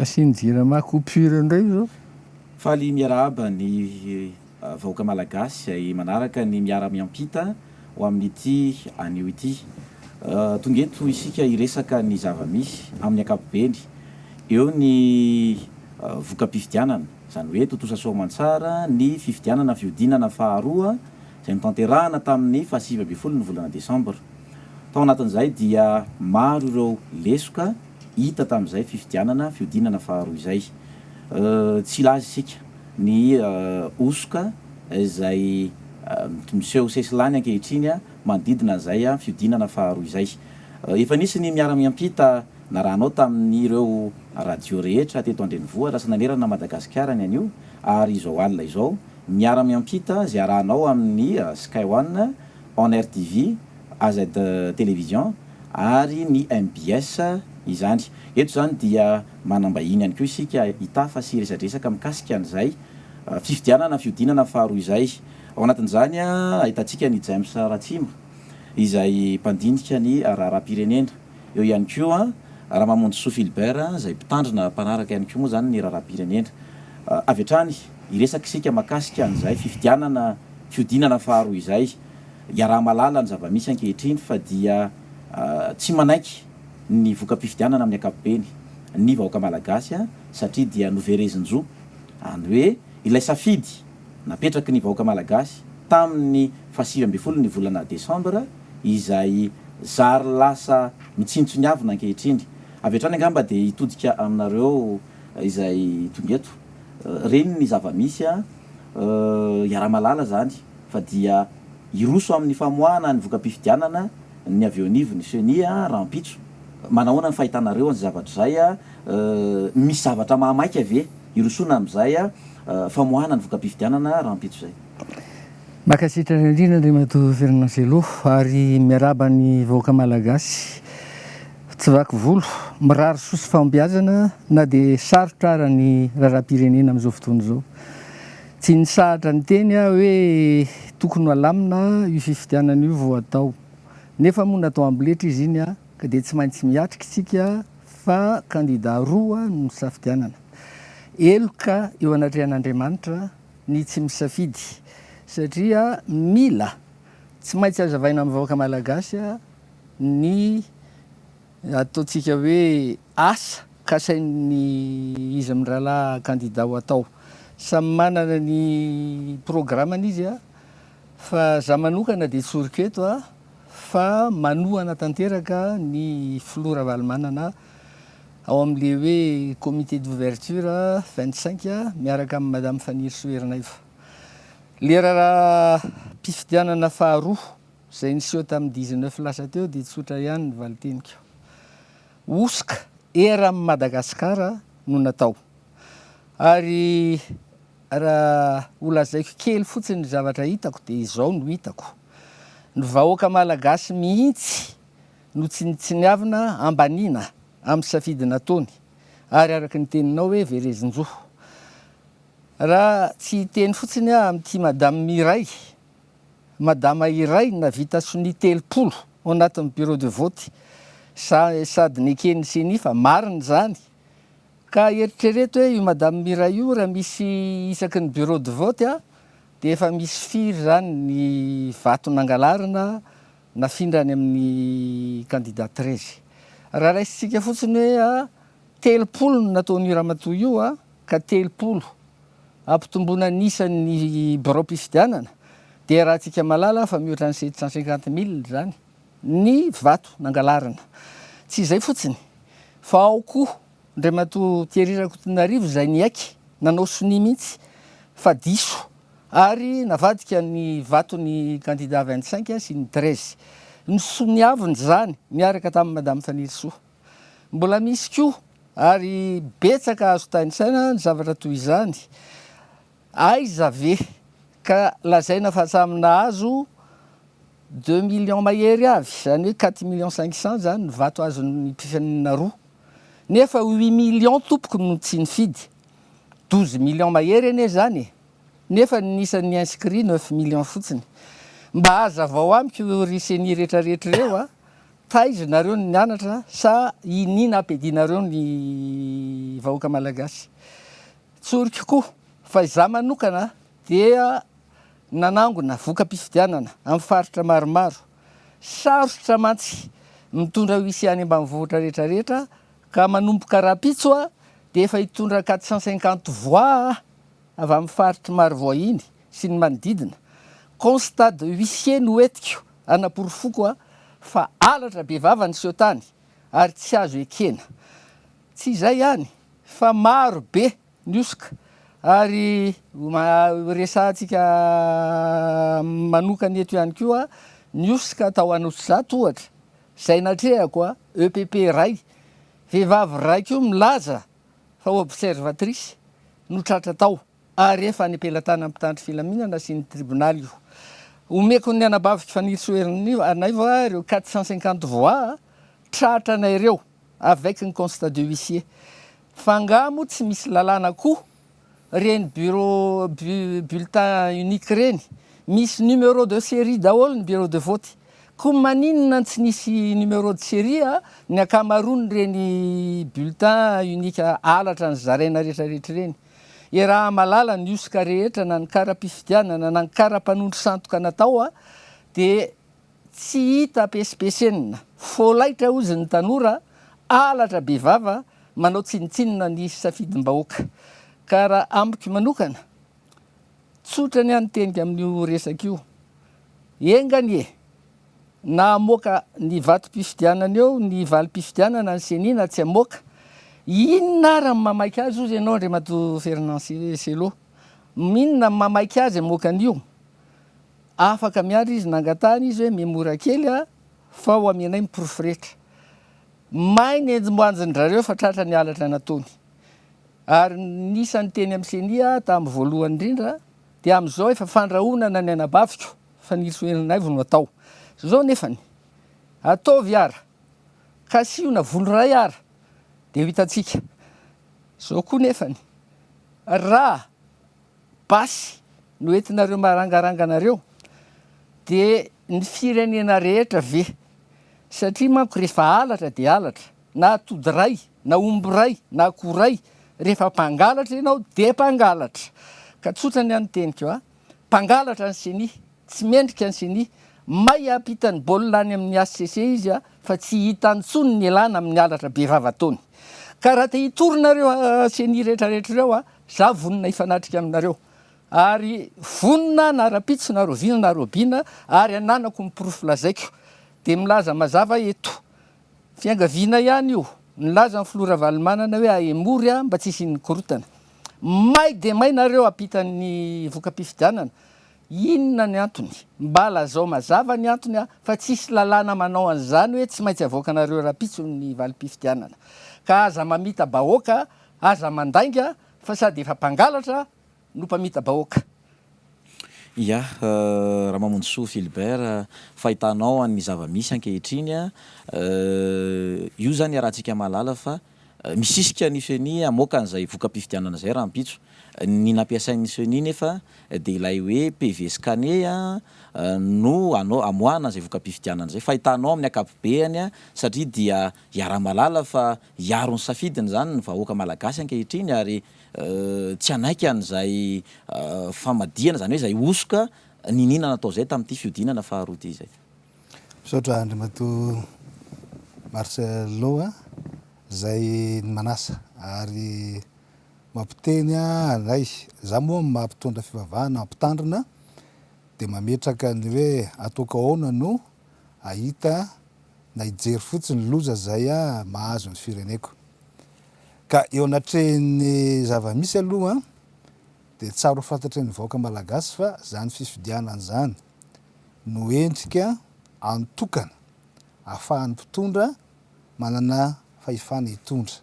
Asian'ny jirama coupure indray io zao. Faly miarahaba ny vahoaka Malagasy izay manaraka ny Miara Miampita ho amin'ity anio ity. Tonga eto isika hiresaka ny zava-misy amin'ny ankapobeny. Eo ny voka-pifidianana, izany hoe tontosa soamantsara ny fifidianana fihodinana faharoa izay notanterahana tamin'ny faha 19 ny volana desambra. Tao anatin'izay dia maro ireo lesoka hita tamin'izay fifidianana fihodinana faharoa izay. Tsy hilaza isika ny hosoka izay miseho sesilany ankehitriny manodidina an'izay fihodinana faharoa izay. Efa nisy ny miara-miampita narahanao tamin'ireo radio rehetra teto an-drenivohitra sy nanerana Madagasikara ny anio ary izao alina izao miara-miampita izay arahanao amin'ny Sky One, On Air TV, AZ Télévision ary ny mbs izany. Eto izany dia manam-bahiny ihany koa isika hitafa sy hiresadresaka mikasika an'izay fifidianana fihodinana faharoa izay. Ao anatin'izany ahitantsika an'i James Ratsima izay mpandinika ny raharaham-pirenena. Eo ihany koa Ramamonjisoa Philbert izay mpitandrina mpanaraka ihany koa moa izany ny raharaham-pirenena. Avy hatrany hiresaka isika makasika an'izay fifidianana fihodinana faharoa izay. Iaraha-mahalala ny zava-misy ankehitriny fa dia tsy manaiky ny voka-pifidianana amin'ny ankapobeny ny vahoaka malagasy satria dia noverezin-jo any hoe ilay safidy napetraky ny vahoaka malagasy tamin'ny faha 19 ny volana desambra izay zary lasa mitsinontsiniavina ankehitriny. Avy hatrany angamba dia hitodika aminareo izay tonga eto. Reny ny zava-misy iaraha-mahalala izany fa dia hiroso amin'ny famoahana ny voka-pifidianana ny avy eo anivon'ny ceni rahampitso. Manahoana ny fahitanareo an'izay zavatra izay? Misy zavatra mahamaika ve hirosoana amin'izay famoahana ny voka-pifidianana rahampitso izay? Mankasitraka indrindra Andriamatoa Fernand Cello ary miarahaba ny vahoaka Malagasy tsy vaky volo, mirary soa sy fahombiazana na dia sarotra ara ny raharaham-pirenena amin'izao fotoana izao. Tsy nisahatra niteny aho hoe tokony ho alamina io fifidianana io vao atao. Nefa moa natao amboletra izy iny ka dia tsy maintsy miatrika isika fa kandida roa no nisafidianana. Heloka eo anatrehan'Andriamanitra ny tsy misafidy satria mila tsy maintsy hazavaina amin'ny vahoaka malagasy ny ataontsika hoe asa kasain'ny izy mirahalahy kandida ho atao. Samy manana ny programany izy fa za manokana dia tsoriko eto fa manohana tanteraka ny filoha Ravalomanana ao amin'le hoe comité d'ouverture 25 miaraka amin'i madame Fanirisoa Ernaivo. Le raharaham-pifidianana faharoa izay niseho tamin'ny 19 lasa teo dia tsotra ihany ny valin-teniko. Hosoka eran'i Madagasikara no natao. Ary raha ho lazaiko kely fotsiny ny zavatra hitako dia izao no hitako. Ny vahoaka malagasy mihitsy no tsinontsiniavina ambaniana amin'ny safidy nataony ary araka ny teninao hoe verezin-jo. Raha tsy hiteny fotsiny aho amin'ity madame iray, madama iray navita sonia 30 ao anatin'ny bureau de vote sady neken'ny ceni fa marina izany ka eritrereto hoe io madame iray io raha misy isaky ny bureau de vote dia efa misy firy izany ny vato nangalarina nafindra any amin'ny candidat 13. Raha raisintsika fotsiny hoe 30 no nataon'io ramatoa io ka 30 ampitomboina ny isan'ny biraom-pifidianana dia iarahantsika mahalala fa mihoatra ny 750 mille izany ny vato nangalarina. Tsy izay fotsiny fa ao koa Andriamatoa Thierry Rakotonarivo izay niaiky nanao sonia mihitsy fa diso ary navadika ny vaton'ny kandida 25 sy ny 13. Nosoniaviny izany niaraka tamin'i Madame Fanirisoa. Mbola misy koa ary betsaka azo tanisaina ny zavatra toy izany. Aiza ve ka lazaina fa samy nahazo 2 millions mahery avy, izany hoe 4 millions 500 izany ny vato azon'ny mpifaninana roa. Nefa 8 millions tompoko no tsy nifidy. 12 millions mahery anie izany e! Nefa ny isan'ny inscrit 9 millions fotsiny. Mba hazavao amiko ry CENI rehetrarehetra ireo a! Taiza nareo no nianatra sa iniana ampiadianareo ny vahoaka malagasy? Tsoriko koa fa izaho manokana dia nanangona voka-pifidianana amin'ny faritra maromaro. Sarotra mantsy mitondra huissier any ambanivohitra rehetra rehetra ka manomboka rahampitso aho dia efa hitondra 450 voix aho avy amin'ny faritr'i Marovoay iny sy ny manodidina. Constat de huissier no entiko hanaporofoko fa halatra bevava niseho tany ary tsy azo ekena. Tsy izay ihany fa maro be ny hosoka ary resahantsika manokana eto ihany koa ny hosoka tao Anosizato ohatra izay natrehako EPP iray, vehivavy iray koa milaza fa observatrice no tratra tao. Ary efa any am-pelatanan'ny mpitandro filaminana sy ny tribonaly io. Omeko ny anabaviko Fanirisoa Ernaivo ireo 450 voix tratranay ireo avec ny constat de huissier. Fa angaha moa tsy misy lalàna koa reny bureau bulletin unique reny? Misy numéro de série daholo ny bureau de vote. Koa maninona no tsy nisy numéro de série ny ankamaroan'ireny bulletin unique halatra nozaraina retraretra ireny? Iaraha-mahalala ny hosoka rehetra na ny kara-pifidianana na ny kara-panondro sandoka natao dia tsy hita pesipesenina. Folaitra hozy ny tanora, halatra be vava, manao tsinontsinona ny safidim-bahoaka. Ka raha amiko manokana, tsotra ny ahy ny teniko amin'io resaka io. Enga anie Na hamoaka ny vatom-pifidianana eo ny valim-pifidianana ny ceni na tsy hamoaka. Inona ary ny mamaika azy hozy ianao Andriamatoa Fernand Cello? Inona ny mamaika azy hamoaka an'io? Afaka miandry izy, nangatahana izy hoe mihemora kely fa ho amenay ny porofo rehetra. May ny enjimboanjin-dRareo fa tratra ny halatra nataony. Ary nisy niteny amin'ny ceni aho tamin'ny voalohany indrindra dia amin'izao efa fandrahonana ny anabaviko. Fanirisoa Ernaivo no atao. Zao nefany, ataovy ara, kasiho na volo iray ara, dia ho hitantsika. Zao koa nefany, raha basy no entinareo marangaranga anareo, dia ny firenena rehetra ve? Satria manko rehefa halatra dia halatra, na atody iray, na omby iray, na akoho iray, rehefa mpangalatra ianao dia mpangalatra. Ka tsotra ny ahy ny teniko a. Mpangalatra ny ceni, tsy mendrika ny ceni, may hampita ny baolina any amin'ny HCC izy fa tsy hitany intsony ny elana amin'ny halatra be vava ataony. Ka raha te hitory nareo ceni rehetra rehetra ireo za vonona hifanatrika aminareo ary vonona na rapitso na roviana na robiana ary ananako ny porofo lazaiko dia milaza mazava eto Fiangaviana ihany io. Nilaza ny filoha Ravalomanana hoe ahemory aho mba tsy hisian'ny korontana. May dia may nareo hampita ny voka-pifidianana. Inona ny antony? Mba lazao mazava ny antony fa tsisy lalàna manao an'izany hoe tsy maintsy avoakanareo rahampitso ny valim-pifidianana. Ka aza mamita-bahoaka, aza mandainga fa sady efa mpangalatra no mpamita-bahoaka. Ya, Ramamonjisoa Philbert, fahitanao an'ny zava-misy ankehitriny, io izany iarahantsika mahalala fa misisika ny ceni hamoaka an'izay voka-pifidianana izay rahampitso. Ny nampiasain'ny ceni nefa dia ilay hoe PV scanné no anao amoahana an'izay voka-pifidianana izay. Fahitanao amin'ny ankapobeany satria dia iaraha-mahalala fa hiaro ny safidiny izany ny vahoaka malagasy ankehitriny ary tsy hanaiky an'izay famadihana, izany hoe izay hosoka niniana natao izay tamin'ity fihodinana faharoa ity izay. Misaotra Andriamatoa Marcello a, izay manasa ary mampiteny anay, za moa amin'ny maha mpitondra fivavahana mpitandrina dia mametraka ny hoe ataoko ahoana no hahita na hijery fotsiny loza izay mahazo ny fireneko. Ka eo anatrehin'ny zava-misy aloha dia tsara ho fantatry ny vahoaka malagasy fa izany fifidianana izany no endrika antokana ahafahan'ny mpitondra manana fahefana hitondra.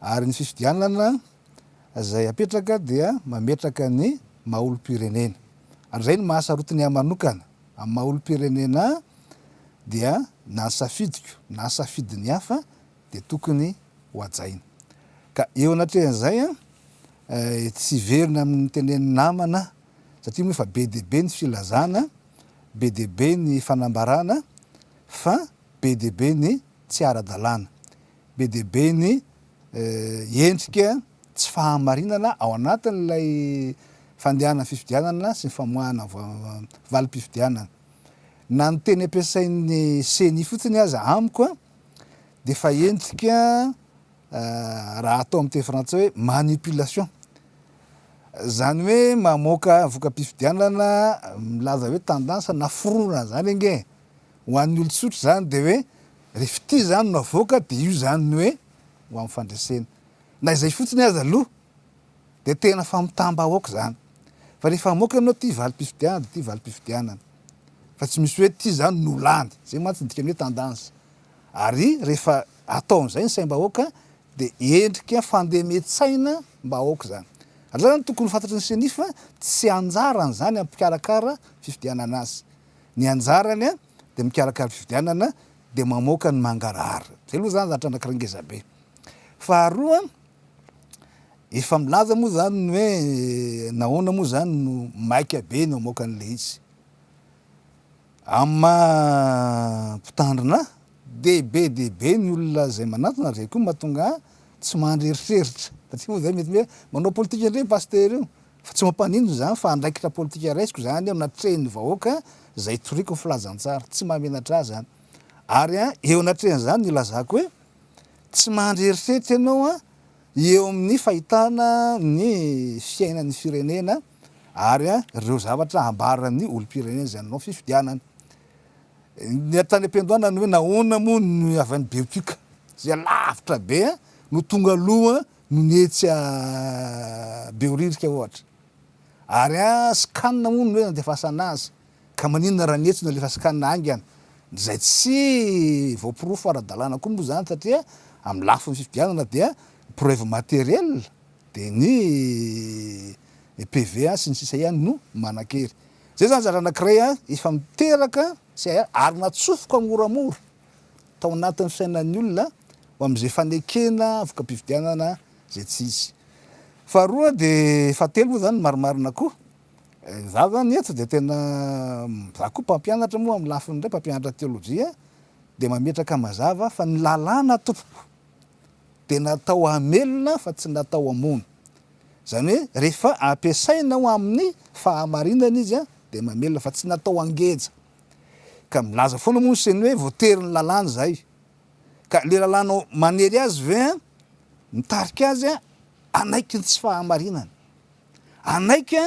Ary ny fifidianana izay apetraka dia mametraka ny maha olom-pirenena. Ary izay no maha sarotiny ahy manokana amin'ny maha olom-pirenena ahy dia na ny safidiko na ny safidin'ny hafa dia tokony ho hajaina. Ka eo anatrehan'izay an, tsy hiverina amin'ny tenenin'ny namana aho, satria moa efa be dia be ny filazana, be dia be ny fanambarana, fa. Be dia be ny tsy ara-dalàna, be dia be ny endrika tsy fahamarinana ao anatin'ilay fandehanana fifidianana sy ny famoahana valim-pifidianana. Na ny teny ampiasain'ny ceni fotsiny aza amiko dia efa endrika raha atao amin'ny teny frantsay hoe manipulation. Izany hoe mamoaka voka-pifidianana milaza hoe tendance na fironana izany ange e. Ho an'ny olon-tsotra izany dia hoe rehefa ity izany no avoaka dia io izany no hoe ho amin'ny fandresena. Na izay fotsiny aza aloha dia tena famotam-bahoaka izany. Fa rehefa hamoaka ianao ity valim-pifidianana dia ity valim-pifidianana. Fa tsy misy hoe ity izany no lany. Izay mantsy ny dikan'ny hoe tendance. Ary rehefa atao amin'izay ny saim-bahoaka dia endrika fandemen-tsaina mbahoaka izany. Ary izany tokony ho fantatry ny Ceni fa tsy anjarany izany amin'ny mpikarakara fifidianana azy. Ny anjarany dia mikarakara fifidianana dia mamoaka ny mangarahara. Izay aloha izany zavatra anankiray ngeza be. Faharoa, efa milaza moa izany ny hoe nahoana moa izany no maika be ny mamoaka an'ilay izy. Amin'ny maha mpitandrina ahy dia be dia be ny olona izay manantona ary izay koa no mahatonga ahy tsy mandry eritreritra. Satria moa izay mety hoe manao politika indray io pasitera io. Fa tsy mampaninona izany fa andraikitra politika raisiko izany eo anatrehin'ny vahoaka izay itoriako ny filazantsara. Tsy mahamenatra ahy izany. Ary eo anatrehan'izany no ilazako hoe tsy mandry eritreritra ianao eo amin'ny fahitana ny fiainan'ny firenena ary ireo zavatra ambaran'ny olom-pirenena izay nanao fifidianana. Ny tany am-piandohana ny hoe nahoana moa ny avy any Behotiaka izay lavitra be no tonga aloha noho ny etsy Behoririka ohatra. Ary scan moa no hoe nandefasana azy. Ka maninona raha ny etsy no alefa scan haingana? Izay tsy voaporofo ara-dalàna koa moa izany satria amin'ny lafiny fifidianana dia preuve matériel dia ny PV sy ny sisa ihany no manan-kery. Izay izany zavatra anankiray efa miteraka sy ary natsofoka moramora tao anatin'ny fisainan'ny olona ho amin'izay fanekena voka-pifidianana izay tsy izy. Faharoa dia fahatelo moa izany ny marimarina koa. Izaho izany eto dia tena, izaho koa mpampianatra moa amin'ny lafiny iray, mpampianatra teolojia, dia mametraka mazava fa ny lalàna tompoko dia natao hamelona fa tsy natao hamono. Izany hoe rehefa ampiasaina ho amin'ny fahamarinana izy dia mamelona fa tsy natao hangeja. Ka milaza foana moa ny ceni hoe voatery ny lalàna izay. Ka le lalàna manery azy ve mitarika azy hanaiky ny tsy fahamarinana? Hanaiky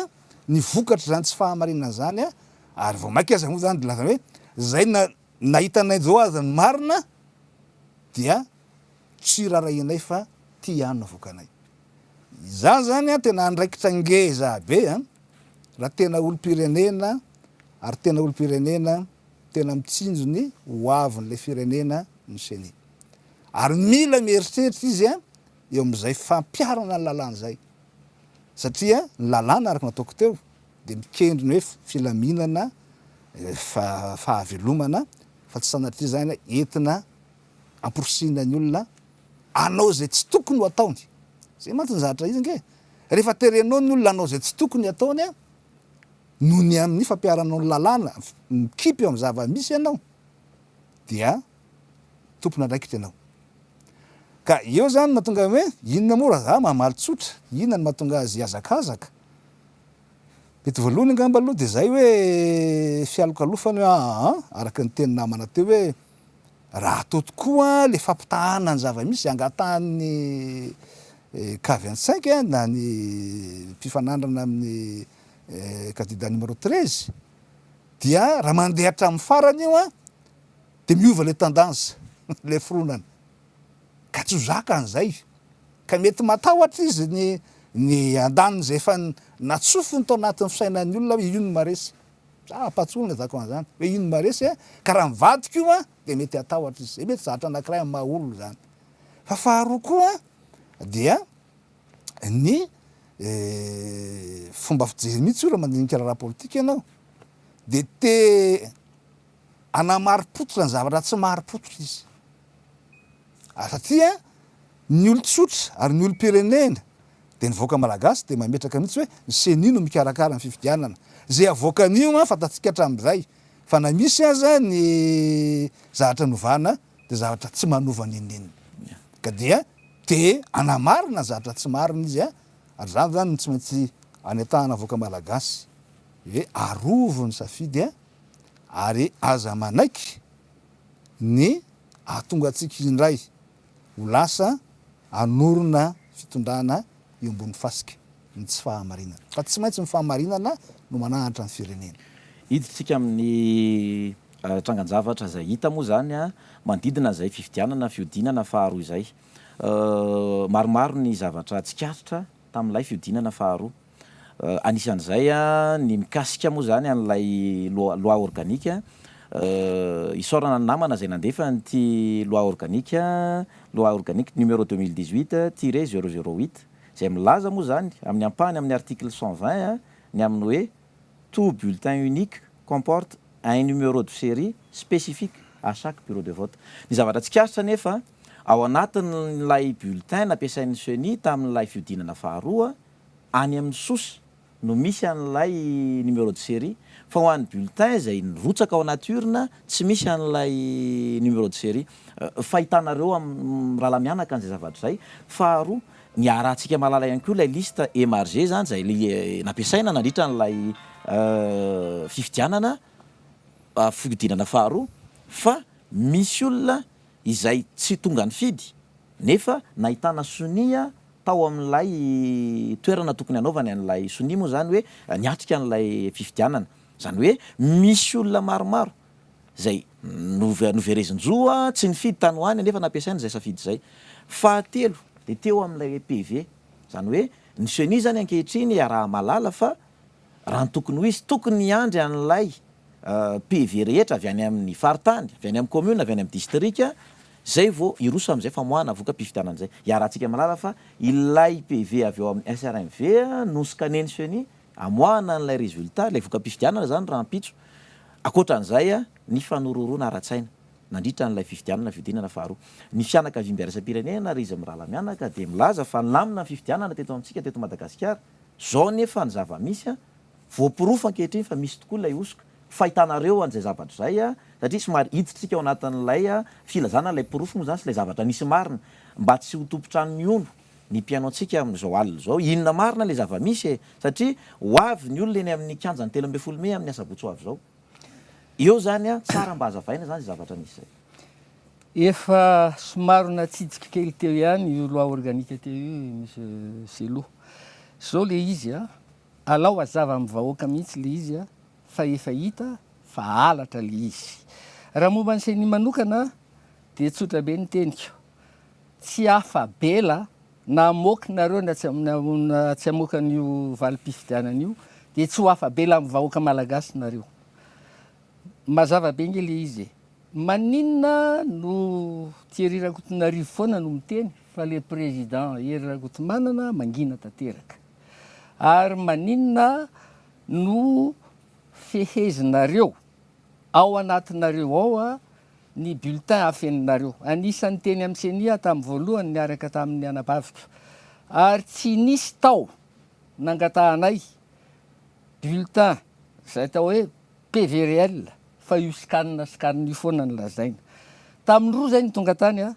ny vokatr'izany tsy fahamarinana izany ary vao mainka aza moa izany dia lazaina hoe izay nahitanay izao aza ny marina dia tsy rarahianay fa ty ihany no avoakanay. Izany izany an tena andraikitra ngeza be an, raha tena olom-pirenena ary tena olom-pirenena tena mitsinjo ny ho avin'ilay firenena ny ceni. Ary mila mieritreritra izy an eo amin'izay fampiharana ny lalàna izay. Satria ny lalàna araka ny nataoko teo dia mikendry ny hoe filaminana, fahavelomana fa tsy sanatria izany entina amporisihina ny olona hanao izay tsy tokony ho ataony. Izay mantsy ny zavatra izy ange. Rehefa terenao ny olona hanao izay tsy tokony hataony noho ny amin'ny fampiharanao ny lalàna, mikipy eo amin'ny zava-misy ianao dia tompon'andraikitra ianao. Ka eo izany no mahatonga hoe inona moa raha za mamaly tsotra, inona no mahatonga azy hihazakazaka? Mety voalohany angamba aloha dia izay hoe fialokalofany hoe aa araka ny teny namana teo hoe raha atao tokoa le fampitahana ny zava-misy angatahan'ny K 25 na ny mpifanandrina amin'ny kandida numéro 13 dia raha mandeha hatramin'ny farany io an dia miova le tendance, le fironana ka tsy ho zakany izay ka mety matahotra izy ny ny andaniny izay efa natsofony tao anatin'ny fisainan'ny olona hoe io no maharesy. Za ampatsoa ny lazako an'izany hoe io no maharesy a, ka raha mivadika io a dia mety hatahotra izy, zay mety zavatra anankiray amin'ny maha olona izany. Fa faharoa koa dia ny fomba fijery mihitsy io raha mandinika raharaha politika ianao dia te hanamarim-pototra ny zavatra tsy marim-pototra izy. Ary satria ny olon-tsotra ary ny olom-pirenena dia ny vahoaka malagasy dia mametraka mihitsy hoe ny ceni no mikarakara ny fifidianana. Izay avoakan'io an, fantatsika hatramin'izay. Fa na misy aza ny zavatra novana dia zavatra tsy manova n'inon'inona. Ka dia te hanamarina ny zavatra tsy marina izy ary izany izany no tsy maintsy anetahana vahoaka malagasy hoe arovy ny safidy ary aza manaiky ny hahatonga antsika indray ho lasa hanorina fitondrana eo ambony fasika ny tsy fahamarinana. Fa tsy maintsy ny fahamarinana no mananatra ny firenena. Hiditsika amin'ny trangan-javatra izay hita moa izany manodidina izay fifidianana fihodinana faharoa izay. Maromaro ny zavatra tsikaritra tamin'ilay fihodinana faharoa. Anisan'izay ny mikasika moa izany an'ilay loi organique. Isaorana ny namana izay nandefa an'ity loi organique, loi organique numéro 2018 tiret 008, izay milaza moa izany amin'ny ampahany amin'ny article 120 ny amin'ny hoe tout bulletin unique comporte un numéro de série spécifique à chaque bureau de vote. Ny zavatra tsikaritra anefa, ao anatin'ilay bulletin nampiasain'ny ceni tamin'ilay fihodinana faharoa, any amin'ny souche no misy an'ilay numéro de série, fa ho an'ny bulletin izay nirotsaka ao anaty urne tsy misy an'ilay numéro de série. Fahitanareo amin'ny rahalahy mianaka an'izay zavatra izay. Faharoa, ny haharahantsika mahalala ihany koa ilay liste émargée izany izay nampiasaina nandritra an'ilay fifidianana fihodinana faharoa fa misy olona izay tsy tonga nifidy nefa nahitana sonia tao amin'ilay toerana tokony hanaovany an'ilay sonia moa izany hoe niatrika an'ilay fifidianana. Izany hoe misy olona maromaro izay noverezin-jo tsy nifidy tany ho any nefa nampiasaina izay safidy izay. Fahatelo dia teo amin'ilay hoe PV, izany hoe ny ceni izany ankehitriny iaraha-mahalala fa raha ny tokony ho izy tokony hiandry an'ilay PV rehetra avy any amin'ny faritany, avy any amin'ny commune, avy any amin'ny distrika, izay vao hiroso amin'izay famoahana voka-pifidianana izay. Iarahantsika mahalala fa ilay PV avy ao amin'ny SRMV no scanner-n'ny ceni hamoahana an'ilay résultat, ilay voka-pifidianana izany rahampitso. Ankoatra an'izay, ny fanororoana ara-tsaina nandritra an'ilay fifidianana fihodinana faharoa. Ny fianakaviambe iraisam-pirenena ry izy mirahalahy mianaka dia milaza fa nilamina ny fifidianana teto amintsika teto Madagasikara. Izao anefa ny zava-misy, voaporofo ankehitriny fa misy tokoa ilay hosoka. Fahitanareo an'izay zavatra izay, satria somary hiditra isika ao anatin'ilay filazana ilay porofo moa izany sy ilay zavatra nisy marina, mba tsy ho tompon-trano mihono ny mpihaino antsika amin'izao alina izao. Inona marina ilay zava-misy e? Satria ho avy ny olona eny amin'ny kianjan'ny 13 mey amin'ny asabotsy ho avy izao. Eo izany an, tsara mba hazavaina izany izay zavatra nisy izay. Efa somary natsidiko kely teo ihany io loi organique teo io Monsieur Selo. Zao le izy a, alao hazava amin'ny vahoaka mihitsy le izy a, fa efa hita fa halatra le izy. Raha momba ny ceni manokana dia tsotra be ny teniko, tsy afa-bela na hamoaka nareo na tsy na tsy hamoaka an'io valim-pifidianana io dia tsy ho afa-bela amin'ny vahoaka malagasy nareo. Mazava be nge le izy e. Maninona no Thierry Rakotonarivo foana no miteny fa le président Hery Rakotomanana mangina tanteraka? Ary maninona no fehezinareo ao anatinareo ao ny bulletin afeninareo? Anisan'ny teny amin'ny ceni aho tamin'ny voalohany niaraka tamin'ny anabaviko ary tsy nisy tao nangatahanay bulletin izay atao hoe PV réel fa io scan scan io foana no lazaina. Tamin'ny roa zay no tonga tany a,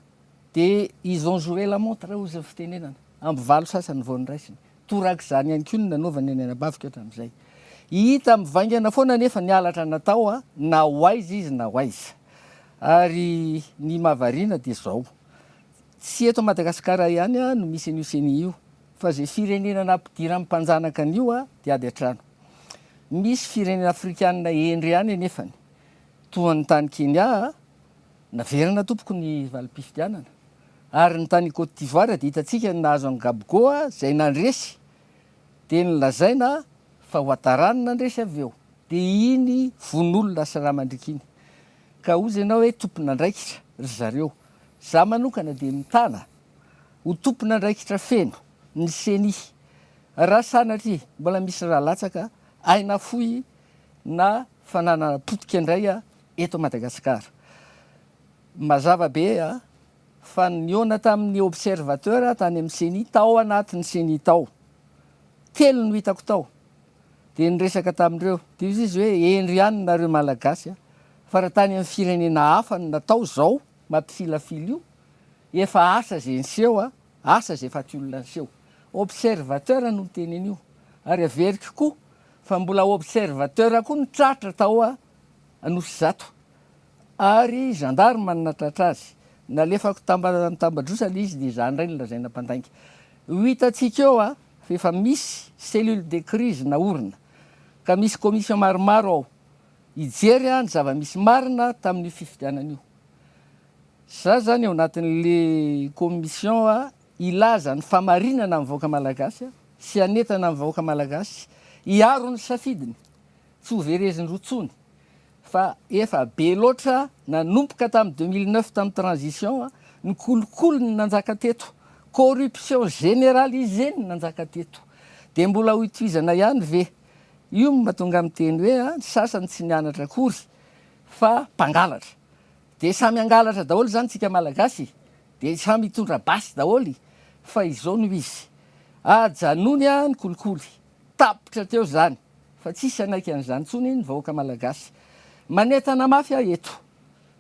de ils ont joué la montre hozy ny fitenenana, amby valo sasany vao noraisiny. Torak'izany ihany koa no nanaovany ny anabaviko hatramin'izay. Hita mivaingana foana anefa ny halatra natao a, na ho aiza izy na ho aiza. Ary ny mahavariana dia izao, tsy eto Madagasikara ihany no misy an'io ceni io, fa izay firenena nampidiran'ny mpanjanaka an'io a, dia ady an-trano. Misy firenena afrikanina hendry ihany anefany, toa ny tany Kenya, naverina tompoko ny valim-pifidianana, ary ny tany Cote d'Ivoire dia hitantsika ny nahazo an'i Gbagbo izay nandresy, dia nolazaina fa Ouattara no nandresy avy eo, dia iny vono olona sy rà mandriaka iny. Ka hozy ianao hoe tompon'andraikitra ry zareo. Za manokana dia mitana ho tompon'andraikitra feno ny ceni. Raha sanatria mbola misy ra latsaka, aina fohy na fananana potika indray eto Madagasikara. Mazava be fa nihaona tamin'ny observateur tany amin'ny ceni, tao anatin'ny ceni tao. Telo no hitako tao. Dia niresaka tamin'ireo. Dia hoy izy hoe hendry ihany nareo Malagasy a! Fa raha tany amin'ny firenena hafa no natao izao mampifilafila io, efa asa izay niseho a, asa izay faty olona niseho. Observateur no niteny an'io. Ary averiko koa fa mbola observateur koa no tratra tao Anosizato. Ary gendarme no nahatratra azy. Nalefako tamba tambadrosa ilay izy dia izaho indray no lazaina mpandainga. Ho hitantsika eo a, fa efa misy cellule de crise naorina, ka misy commission maromaro ao hijery ny zava-misy marina tamin'io fifidianana io. Za zany ao anatin'le commission hilaza ny famarinana amin'ny vahoaka malagasy sy hanentana ny vahoaka malagasy hiaro ny safidiny, tsy ho verezin-droa tsony fa efa be loatra nanomboka tamin'ny 2009 tamin'ny transition ny kolikoly no nanjaka teto, corruption généralisée no nanjaka teto, dia mbola ho tohizana ihany ve? Io no mahatonga miteny hoe ny sasany tsy nianatra akory fa mpangalatra. Dia samy hangalatra daholo izany tsika Malagasy? Dia samy hitondra basy daholo? Fa izao no izy, ajanony ny kolikoly, tapitra teo izany. Fa tsisy hanaiky an'izany intsony ny vahoaka Malagasy. Manentana mafy aho eto,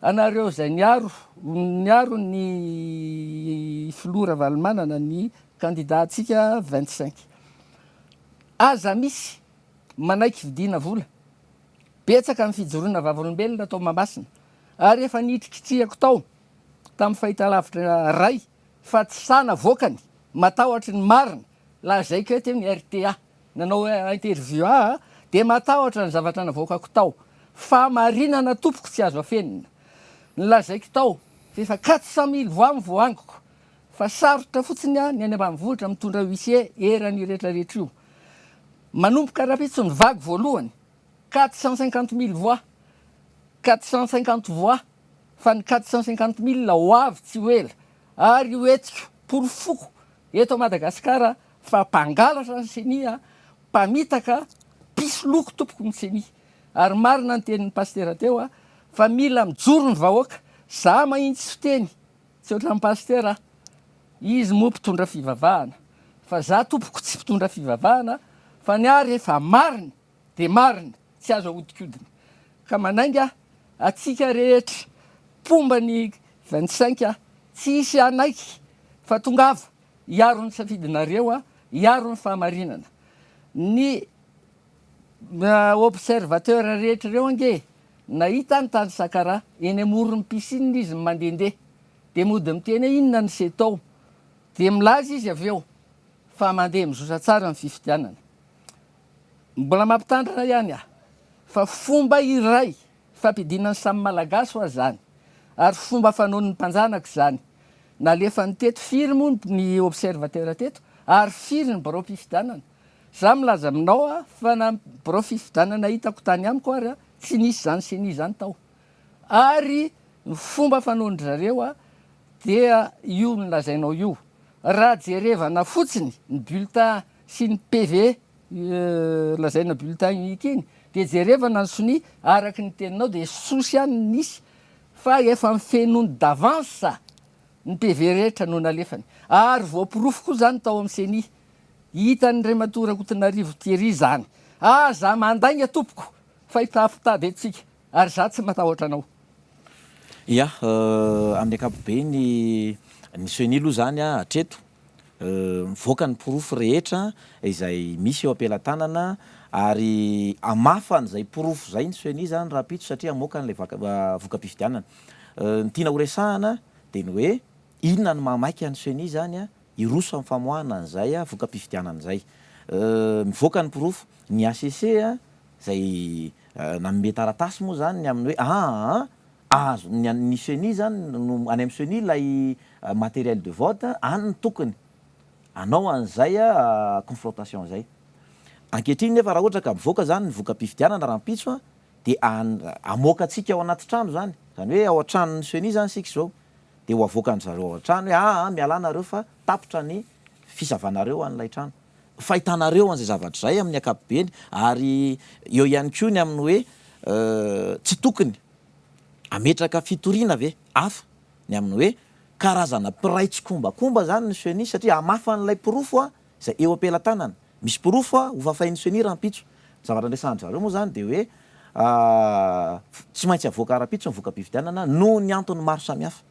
anareo izay niaro niaro ny filoha Ravalomanana, ny candidat antsika 25. Aza misy manaiky vidiana vola. Betsaka ny fijoroana vavolombelona tao Mahamasina ary efa nihitrikitrihako tao tamin'ny fahitalavitra ray fa tsy sahy navoakany, matahotry ny marina, lazaiko eto ny rta. Nanao interview ahy dia matahotra ny zavatra navoakako tao. Fahamarinana tompoko tsy azo afenina. Nolazaiko tao fa efa 400 mille voix ny voangiko fa sarotra fotsiny ny any ambanivohitra mitondra huissier eran'io retraretra io. Manomboka rapitso ny vague voalohany 450 mille voix, 450 voix fa ny 450 mille ho avy tsy ho ela ary ho entiko porofoko eto Madagasikara Fa mpangalatra ny ceni a, mpamitaka, mpisoloky tompoko ny ceni. Ary marina ny tenin'ny Pasitera teo a, fa mila mijoro ny vahoaka, za mahintsy fiteny, tsy ohatran'ny Pasitera a, izy moa mpitondra fivavahana, fa za tompoko tsy mpitondra fivavahana, fa ny ahy rehefa marina dia marina, tsy azo ahodikodina. Ka manainga atsika rehetra mpomba ny 25 a, tsy hisy hanaiky fa tongava Hiaro ny safidinareo aho, hiaro ny fahamarinana. Ny observateur rehetra ireo ange nahita ny tany Sakara, eny amoron'ny piscine izy no mandehandeha, dia mody miteny hoe inona no seho tao, dia milaza izy avy eo fa mandeha mizotra tsara ny fifidianana. Mbola mampitandrina ihany aho fa fomba iray Fampidinan'ny samy Malagasy hoa zany, ary fomba fanaon'ny mpanjanaka izany. Nalefany teto firy moa ny observateur teto ary firy ny birao-pifidianana? Za milaza aminao a fa na birao fifidianana hitako tany amiko ary tsy nisy izany ceni izany tao. Ary ny fomba fanaon-dry zareo a dia io nolazainao io. Raha jerevana fotsiny ny bulletin sy ny PV lazaina bulletin unique iny dia jerevana ny sonia araka ny teninao dia sosy ihany ny nisy fa efa nifenoiny d'avance ny PV rehetra no nalefany ary voaporofo koa izany tao amin'ny ceni hitan'i Andriamatoa Rakotonarivo Thierry izany aza mandainga tompoko fa hitafitady eto tsika ary za tsy matahotra anao. Ya, amin'ny ankapobeny ny ceni aloha izany hatreto Mivoaka ny porofo rehetra izay misy eo am-pelatanana ary hamafa an'izay porofo izay ny ceni izany rahampitso satria hamoaka an'ilay voka-pifidianana. Ny tiana horesahana dia ny hoe inona no maha maika ny ceni izany hiroso amin'ny famoahana an'izay voka-pifidianana izay. Mivoaka ny porofo, ny hcc izay nanome taratasy moa izany ny amin'ny hoe aa Azo, ny an'ny ceni zany no, any amin'ny ceni ilay matériel de vote, any no tokony hanao an'izay confrontation izay. Ankehitriny nefa raha ohatra ka mivoaka zany ny voka-pifidianana rahampitso dia hamoaka antsika ao anaty trano zany, zany hoe ao an-tranon'ny ceni zany isika izao, dia ho avoakan-dry zareo ao an-trano hoe aa mialà nareo fa tapitra ny fisavanareo an'ilay trano. Fahitanareo an'izay zavatra izay amin'ny ankapobeny ary eo ihany koa ny amin'ny hoe tsy tokony Hametraka fitoriana ve hafa ny amin'ny hoe karazana mpiray tsikombakomba izany ny ceni satria hamafa an'ilay porofo izay eo am-pelatanana. Misy porofo hofafain'ny ceni rahampitso. Ny zavatra niresahan-dry zareo moa izany dia hoe tsy maintsy avoaka rahampitso ny voka-pifidianana noho ny antony maro samihafa.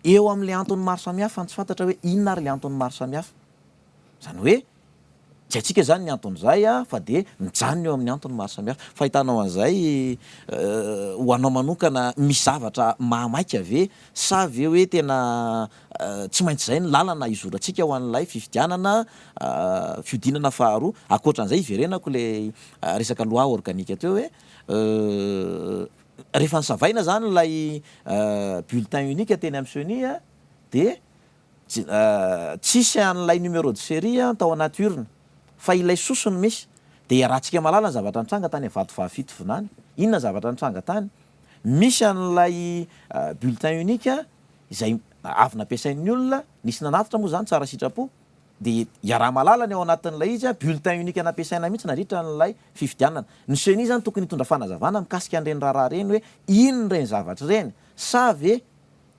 Eo amin'ilay antony maro samihafa no tsy fantatra hoe inona ary ilay antony maro samihafa. Izany hoe tsy haintsika izany ny anton'izay fa dia mijanona eo amin'ny antony maro samihafa. Fahitanao an'izay ho anao manokana misy zavatra mahamaika ve sa ve hoe tena tsy maintsy izay ny lalana hizorantsika ho an'ilay fifidianana fihodinana faharoa? Ankoatran'izay hiverenako ilay resaka loi organique teo hoe rehefa nosavaina izany ilay bulletin unique teny amin'ny ceni dia Tsisy an'ilay numéro de série tao anaty urne fa ilay soso no misy. Dia iarahantsika mahalala ny zavatra nitranga tany Vatovavy Fitovinany. Inona ny zavatra nitranga tany? Misy an'ilay bulletin unique izay avy nampiasain'ny olona, nisy nanatitra moa izany tsara sitrapo, dia iaraha-mahalala ny ao anatin'ilay izy, bulletin unique nampiasaina mihitsy nandritra an'ilay fifidianana. Ny ceni izany tokony hitondra fanazavana mikasika an'ireny raharaha ireny hoe inona ireny zavatra ireny sa ve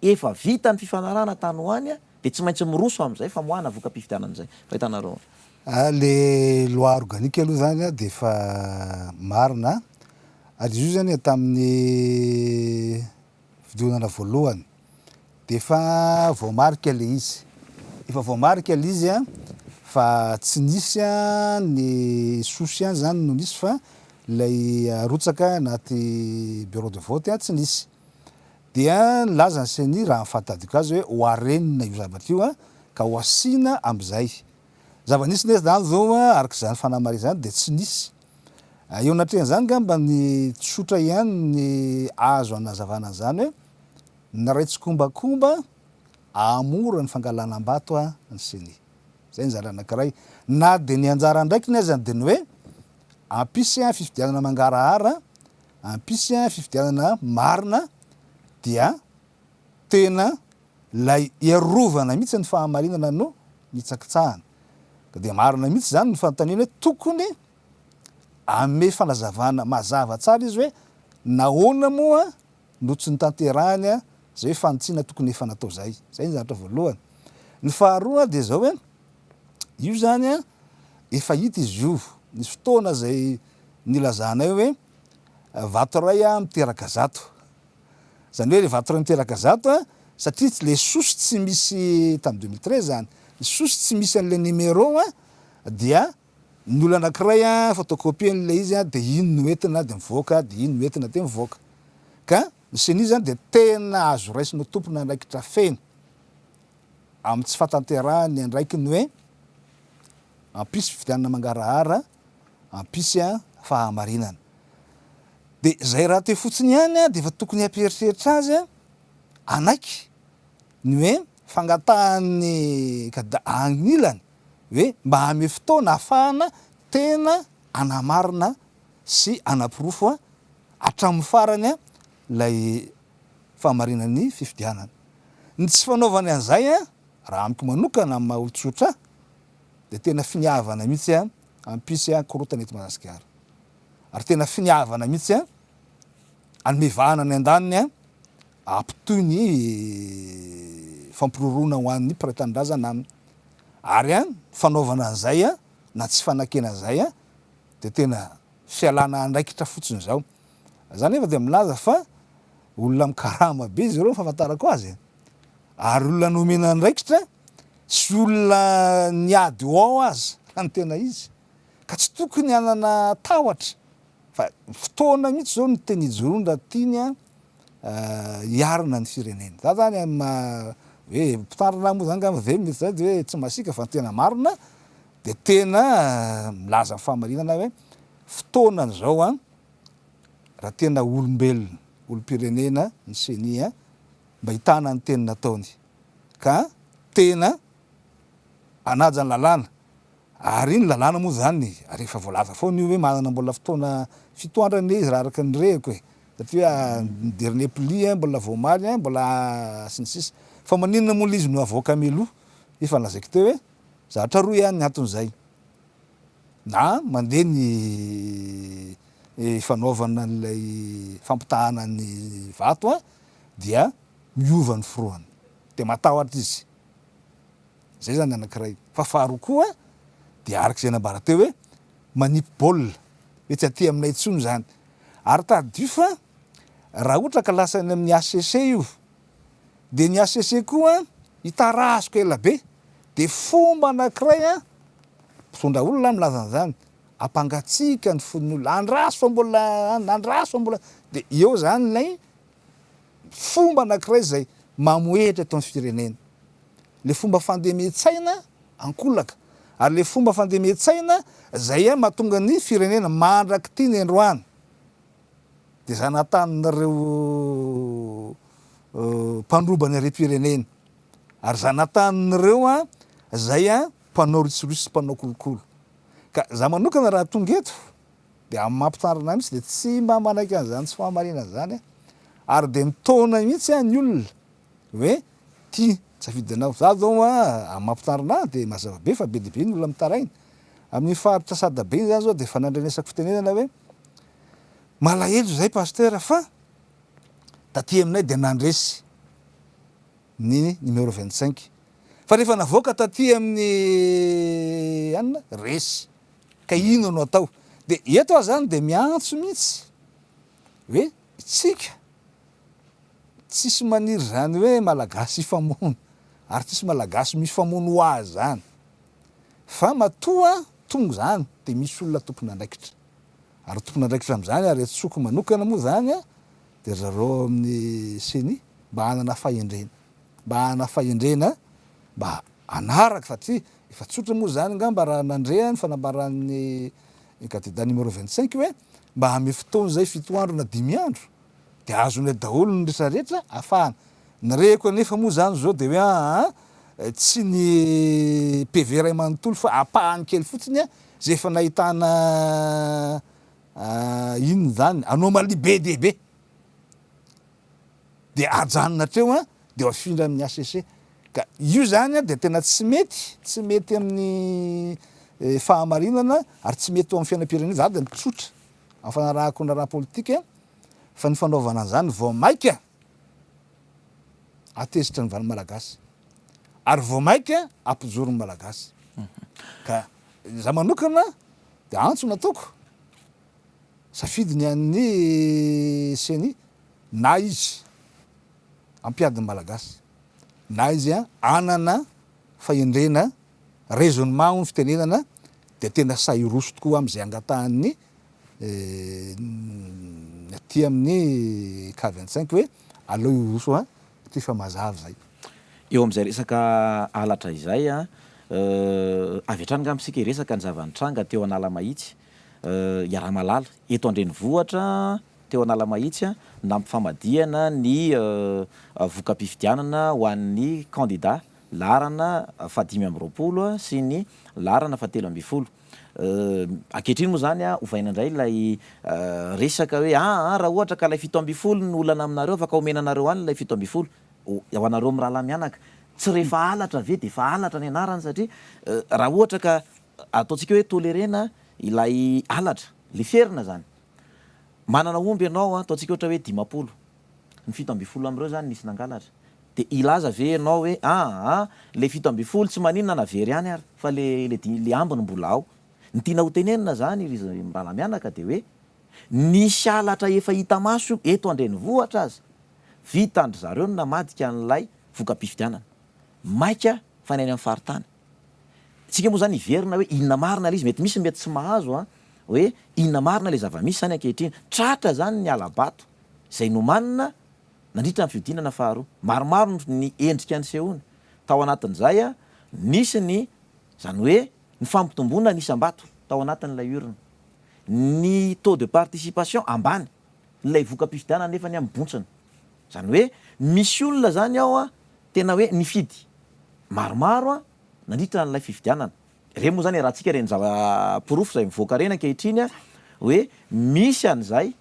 Efa vita ny fifanarahana tany ho any dia tsy maintsy miroso amin'izay famoahana voka-pifidianana izay. Fahitanareo. Le loi organique aloha zany dia efa marina ary izy io zany tamin'ny fidonana voalohany dia efa voamarika le izy, efa voamarika le izy fa tsy nisy ny souche ihany zany no nisy fa ilay arotsaka anaty bureau de vote tsy nisy. Dia nilaza ny ceni raha ny fahatadiko azy hoe ho arenina io zavatra io ka ho asiana amin'izay. Zava-nisy nefa izany izao araka izany fanamarihana izany dia tsy nisy. Eo anatrehan'izany angamba ny tsotra ihany ny azo anazavana an'izany hoe niray tsikombakomba hahamora ny fangalana am-bato ny ceni. Izay ny zara anankiray. Na dia ny anjara andraikiny aza dia ny hoe hampisy fifidianana mangarahara Hampisy fifidianana marina dia tena ilay hiarovana mihitsy ny fahamarinana no nitsakitsahana. Ka dia marina mihitsy izany ny fanontaniana hoe tokony hanome fanazavana mazava tsara izy hoe nahoana moa no tsy notanterahiny izay hoe fanitsiana tokony efa natao izay. Izay ny zavatra voalohany. Ny faharoa dia izao hoe io izany efa hita izy io. Nisy fotoana izay nilazanay hoe vato iray miteraka zato. Izany hoe ilay vato iray miteraka zato satria ilay souche tsy misy tamin'ny 2013 izany, ny souche tsy misy an'ilay numéro dia ny olona anankiray photocopie an'ilay izy dia iny no entina dia mivoaka, dia iny no entina dia mivoaka. Ka ny ceni izany dia tena azo raisina ho tompon'andraikitra feno amin'ny tsy fahatanterahany ny andraikiny hoe hampisy fifidianana mangarahara, hampisy fahamarinana. Dia izay rahateo fotsiny ihany dia efa tokony hampieritreritra azy hanaiky ny hoe fangatahan'ny kandida anilany hoe mba hanome fotoana ahafahana tena hanamarina sy hanaporofo hatramin'ny farany ilay fahamarinan'ny fifidianana. Ny tsy fanaovany an'izay raha amiko manokana amin'ny maha olon-tsotra ahy dia tena finiavana mihitsy hampisy korontana eto Madagasikara. Ary tena finiavana mihitsy hanome vahana ny andaniny hampitohy ny fampiroroana ho an'ny mpiray tanindrazana aminy. Ary ny fanaovana an'izay na tsy fanakena an'izay dia tena fialana andraikitra fotsiny izao. Za nefa dia milaza fa olona mikarama be izy ireo ny fahafantarako azy e. Ary olona nomena andraikitra sy olona niady ho ao aza raha ny tena izy. Ka tsy tokony hanana tahotra fa fotoana mihitsy izao no tena ijoroany raha tiany hiarina ny firenena. Za zany amin'ny maha hoe mpitandrina ahy moa zany angamba ve mety zay de hoe tsy masiaka fa ny tena marina dia tena milaza ny fahamarinana aho hoe fotoanany izao an raha tena olombelona, olom-pirenena ny ceni an mba hitana ny teny nataony ka tena hanaja ny lalàna ary ny lalàna moa zany ary efa voalaza foana io hoe manana mbola fotoana fito andro anie izy raha araka ny rehako e satria ny dernier pli mbola vao omaly mbola sy ny sisa fa maninona moa le izy no avoaka mialoha efa nolazaiko teo hoe zavatra roa ihany ny anton'izay na mandeha ny fanaovana an'ilay fampitahana ny vato dia miova ny firohany dia matahotra izy zay zany anakiray fa faharoa koa dia araka izay nambara teo hoe manipy baolina. Hoe tsy aty aminay intsony izany. Ary tadidio fa raha ohatra ka lasa any amin'ny HCC io, dia ny HCC koa hitarazoka ela be. Dia fomba anankiray an, mpitondra olona milaza an'izany, ampangatsiaka ny fon'ny olona, andraso fa mbola an, andraso fa mbola, dia eo izany ilay fomba anankiray izay mamohehitra eto amin'ny firenena. Ilay fomba fandemen-tsaina ankolaka, ary ilay fomba fandemen-tsaina izay mahatonga ny firenena mandrak'ity ny androany dia zanatanin'ireo mpandroba ny harem-pirenena, ary zanatanin'ireo izay mpanao risoriso sy mpanao kolokolo. Ka za manokana raha tonga eto dia amin'ny maha mpitandrina ahy mihitsy dia tsy mba manaiky an'izany tsy fahamarinana izany aho, ary dia mitaona mihitsy aho ny olona hoe tia safidinao. Za zao a amin'ny maha mpitandrina ahy dia mazava be fa be dia be ny olona mitaraina. Amin'iny faritra Sadabe iny zany zao dia efa nandrenesako fitenenana hoe malahelo zahay Pasteur fa taty aminay dia nandresy ny numéro 25 fa rehefa navoaka taty amin'ny anona resy ka inona no atao. Dia eto aho zany dia miantso mihitsy hoe tsika Tsisy maniry izany hoe Malagasy hifamono ary tsisy Malagasy mifamono ho azy izany. Fa matoa tonga izany dia misy olona tompon'andraikitra. Ary tompon'andraikitra amin'izany ary antsoiko manokana moa izany dia ry zareo ao amin'ny ceni mba hanana fahendrena. Mba hanana fahendrena mba hanaraka satria efa tsotra moa izany angamba raha nandre ny fanambaran'ny kandida numéro 25 hoe mba hanome fotoana izay fito andro na dimy andro Dia azonay daholo ny retraretra afahana. Ny reko anefa moa izany izao dia hoe aa tsy ny PV iray manontolo fa ampahany kely fotsiny izay efa nahitana inona izany, anomalie be dia be. Dia ajanona hatreo an, dia afindra amin'ny HCC. Ka io izany dia tena tsy mety, tsy mety amin'ny fahamarinana ary tsy mety ho amin'ny fiainam-pirenena. Za dia mitsotra amin'ny fanarahako ny raharaha politika fa ny fanaovana an'izany vao maika hahatezitra ny valy malagasy ary vao maika hampijoro ny malagasy. Ka za manokana dia antso nataoko, safidy ny an'ny ceni na izy hampiady ny malagasy na izy hanana fahendrena, raisonnement hoy ny fitenenana, dia tena sahy hiroso tokoa amin'izay angatahan'ny ny aty amin'ny K 25 hoe aleo hiroso an, satria efa mazava izay. Eo amin'izay resaka halatra izay an, avy hatrany angamba isika hiresaka ny zava-nitranga teo Analamahitsy, Iarahamalala, eto an-drenivohitra teo Analamahitsy, nampifamadihana ny voka-pifidianana ho an'ny kandida laharana faha-25 sy ny laharana faha-13. Ankehitriny moa izany ovaina indray ilay resaka hoe aa raha ohatra ka ilay 17 no olana aminareo afaka omena anareo any ilay 17 ho anareo mirahalahy mianaka. Tsy rehefa halatra ve dia efa halatra ny anarany satria raha ohatra ka ataontsika hoe tolerena ilay halatra, leferina izany. Manana omby ianao ataontsika ohatra hoe 50, ny 17 amin'ireo izany nisy nangalatra. Dia hilaza ve ianao hoe aa le 17 tsy maninona na very ihany ary fa le le le ambiny mbola ao. Ny tiana ho tenenina zany ry mirahalahy mianaka dia hoe nisy halatra efa hita maso io eto an-drenivohitra aza vitan-dry zareo ny namadika an'ilay voka-pifidianana. Maika fa ny any amin'ny faritany. Tsika moa zany hiverina hoe inona marina ilay izy, mety misy ny mety tsy mahazo an, hoe inona marina ilay zava-misy zany ankehitriny. Tratra zany ny hala-bato izay nomanina Nandritra ny fihodinana faharoa, maromaro ny endrika nisehoany. Tao anatin'izay, nisy ny, izany hoe, ny fampitomboana ny isam-bato tao anatin'ilay urne. Ny taux de participation ambany, ilay voka-pifidianana nefa anie mibontsina. Izany hoe, misy olona izany ao tena hoe nifidy maromaro nandritra an'ilay fifidianana. Ireny moa izany iarahantsika ireny zava-porofo izay mivoaka ireny ankehitriny hoe misy an'izay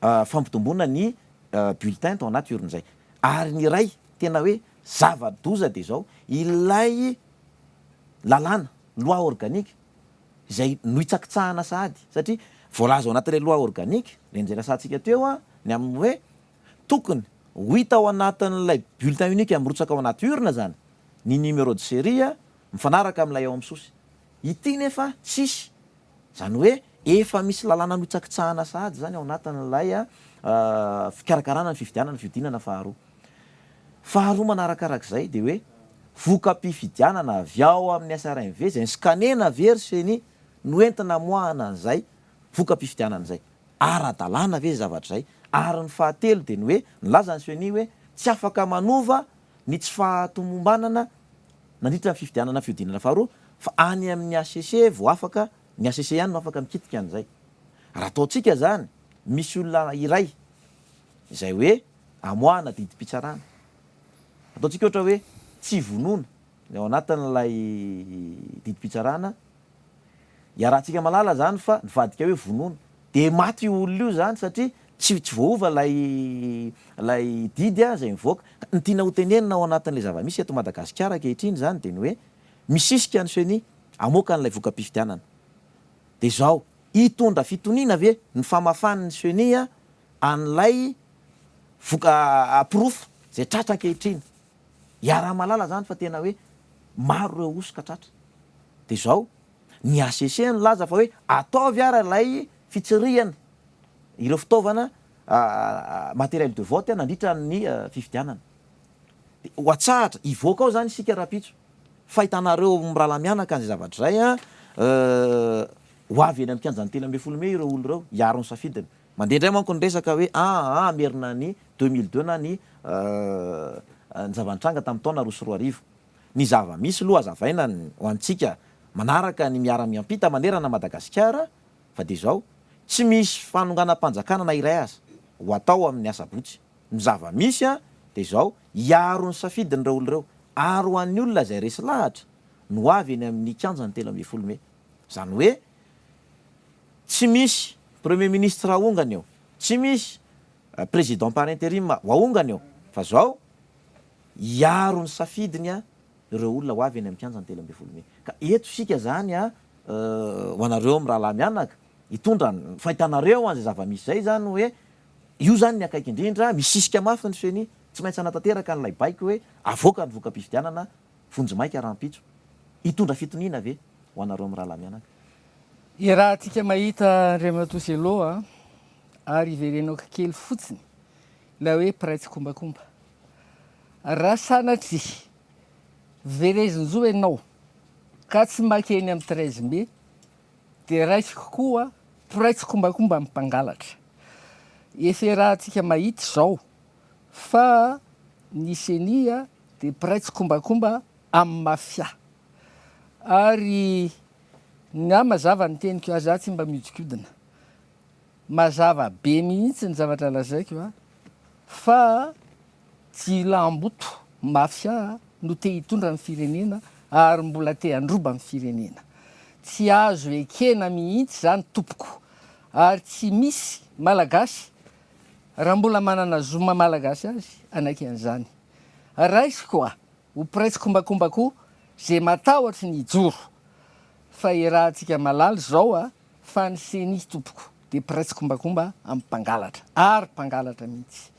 fampitomboana ny bulletin tao anaty urne izay. Ary ny iray tena hoe zava-doza dia izao, ilay lalàna, loi organique, izay nohitsakitsahana sahady, satria voalaza ao anatin'ilay loi organique, ireny izay resahantsika teo, ny amin'ny hoe tokony ho hita ao anatin'ilay bulletin unique mirotsaka ao anaty urne izany ny numéro de série mifanaraka amin'ilay ao amin'ny sosy. Ity nefa tsisy. Izany hoe Efa misy lalàna nohitsakitsahana sahady izany ao anatin'ilay fikarakarana ny fifidianana fihodinana faharoa. Faharoa manarakarak'izay dia hoe voka-pifidianana avy ao amin'ny SRMV izay ni-scanner-na ve ry Ceni no entina amoahana an'izay voka-pifidianana izay. Ara-dalàna ve izay zavatra izay? Ary ny fahatelo dia ny hoe nilaza ny Ceni hoe tsy afaka manova ny tsy fahatomombanana nandritra ny fifidianana fihodinana faharoa fa any amin'ny hcc vao afaka, ny hcc ihany no afaka mikitika an'izay. Raha ataontsika izany, misy olona iray izay hoe amoahana didim-pitsarana. Ataontsika ohatra hoe tsy vonoina ny ao anatin'ilay didim-pitsarana, iarahantsika mahalala izany fa nivadika hoe vonoina. Dia maty io olona io izany satria tsy tsy voaova ilay ilay didy izay mivoaka. Ka ny tiana hotenenina ao anatin'ilay zava-misy eto Madagasikara ankehitriny izany dia ny hoe misisika ny ceni hamoaka an'ilay voka-pifidianana. Dia izao, hitondra fitoniana ve ny famafan'ny ceni an'ilay voka porofo izay tratra ankehitriny? Iaraha-mahalala izany fa tena hoe maro ireo hosoka tratra. Dia izao, ny hcc nilaza fa hoe ataovy ara ilay fitsirihana ireo fitaovana matériel de vote nandritra ny fifidianana. Dia ho atsahatra, hivoaka ao izany isika rahampitso. Fa hitanareo mirahalahy mianaka an'izay zavatra izay an, ho avy eny amin'ny kianjan'ny 13 mey ireo olona ireo hiaro ny safidiny. Mandeha indray manko ny resaka hoe aa hamerina ny 2002 na ny ny zava-nitranga tamin'ny taona 2002. Ny zava-misy aloha hazavaina ho antsika manaraka ny miara-miampita manerana Madagasikara fa dia izao, tsy misy fanonganam-panjakana na iray aza ho atao amin'ny asabotsy. Ny zava-misy dia izao, hiaro ny safidiny ireo olona ireo ary ho an'ny olona izay resy lahatra no ho avy eny amin'ny kianjan'ny 13 mey. Izany hoe tsy misy Premier ministre ahongana eo, tsy misy président par intérim ho ahongana eo fa izao hiaro ny safidiny ireo olona ho avy eny amin'ny kianja ny 13 mey. Ka eto isika izany ho anareo mirahalahy mianaka, hitondra ny fahitanareo an'izay zava-misy izay izany hoe io izany ny akaiky indrindra, misisika mafy ny ceni, tsy maintsy hanatanteraka an'ilay baiko hoe avoaka ny voka-pifidianana vonjimaika rahampitso. Hitondra fitoniana ve ho anareo mirahalahy mianaka? Iarahantsika mahita Andriamatoa Cello a, ary iverenako kely fotsiny ilay hoe mpiray tsikombakomba. Raha sanatria verezin-jo ianao ka tsy makeny amin'ny 13 mai dia raisiko koa mpiray tsikombakomba amin'ny mpangalatra. Efa iarahantsika mahita izao fa ny ceni dia mpiray tsikombakomba amin'ny mafia. Ary ny ahy mazava ny teniko, aza tsy mba mihodinkodina. Mazava be mihitsy ny zavatra lazaiko a, fa jiolahimboto, mafia, no te hitondra ny firenena ary mbola te handroba ny firenena. Tsy azo ekena mihitsy izany tompoko, ary tsy misy Malagasy raha mbola manana zo maha Malagasy azy hanaiky an'izany. Raisiko a, ho mpiray tsikombakomba koa ze matahotry ny hijoro, fa iarahantsika malala izao a, Fa ny ceni tompoko dia mpiray tsikombakomba amin'ny mpangalatra ary mpangalatra mihitsy.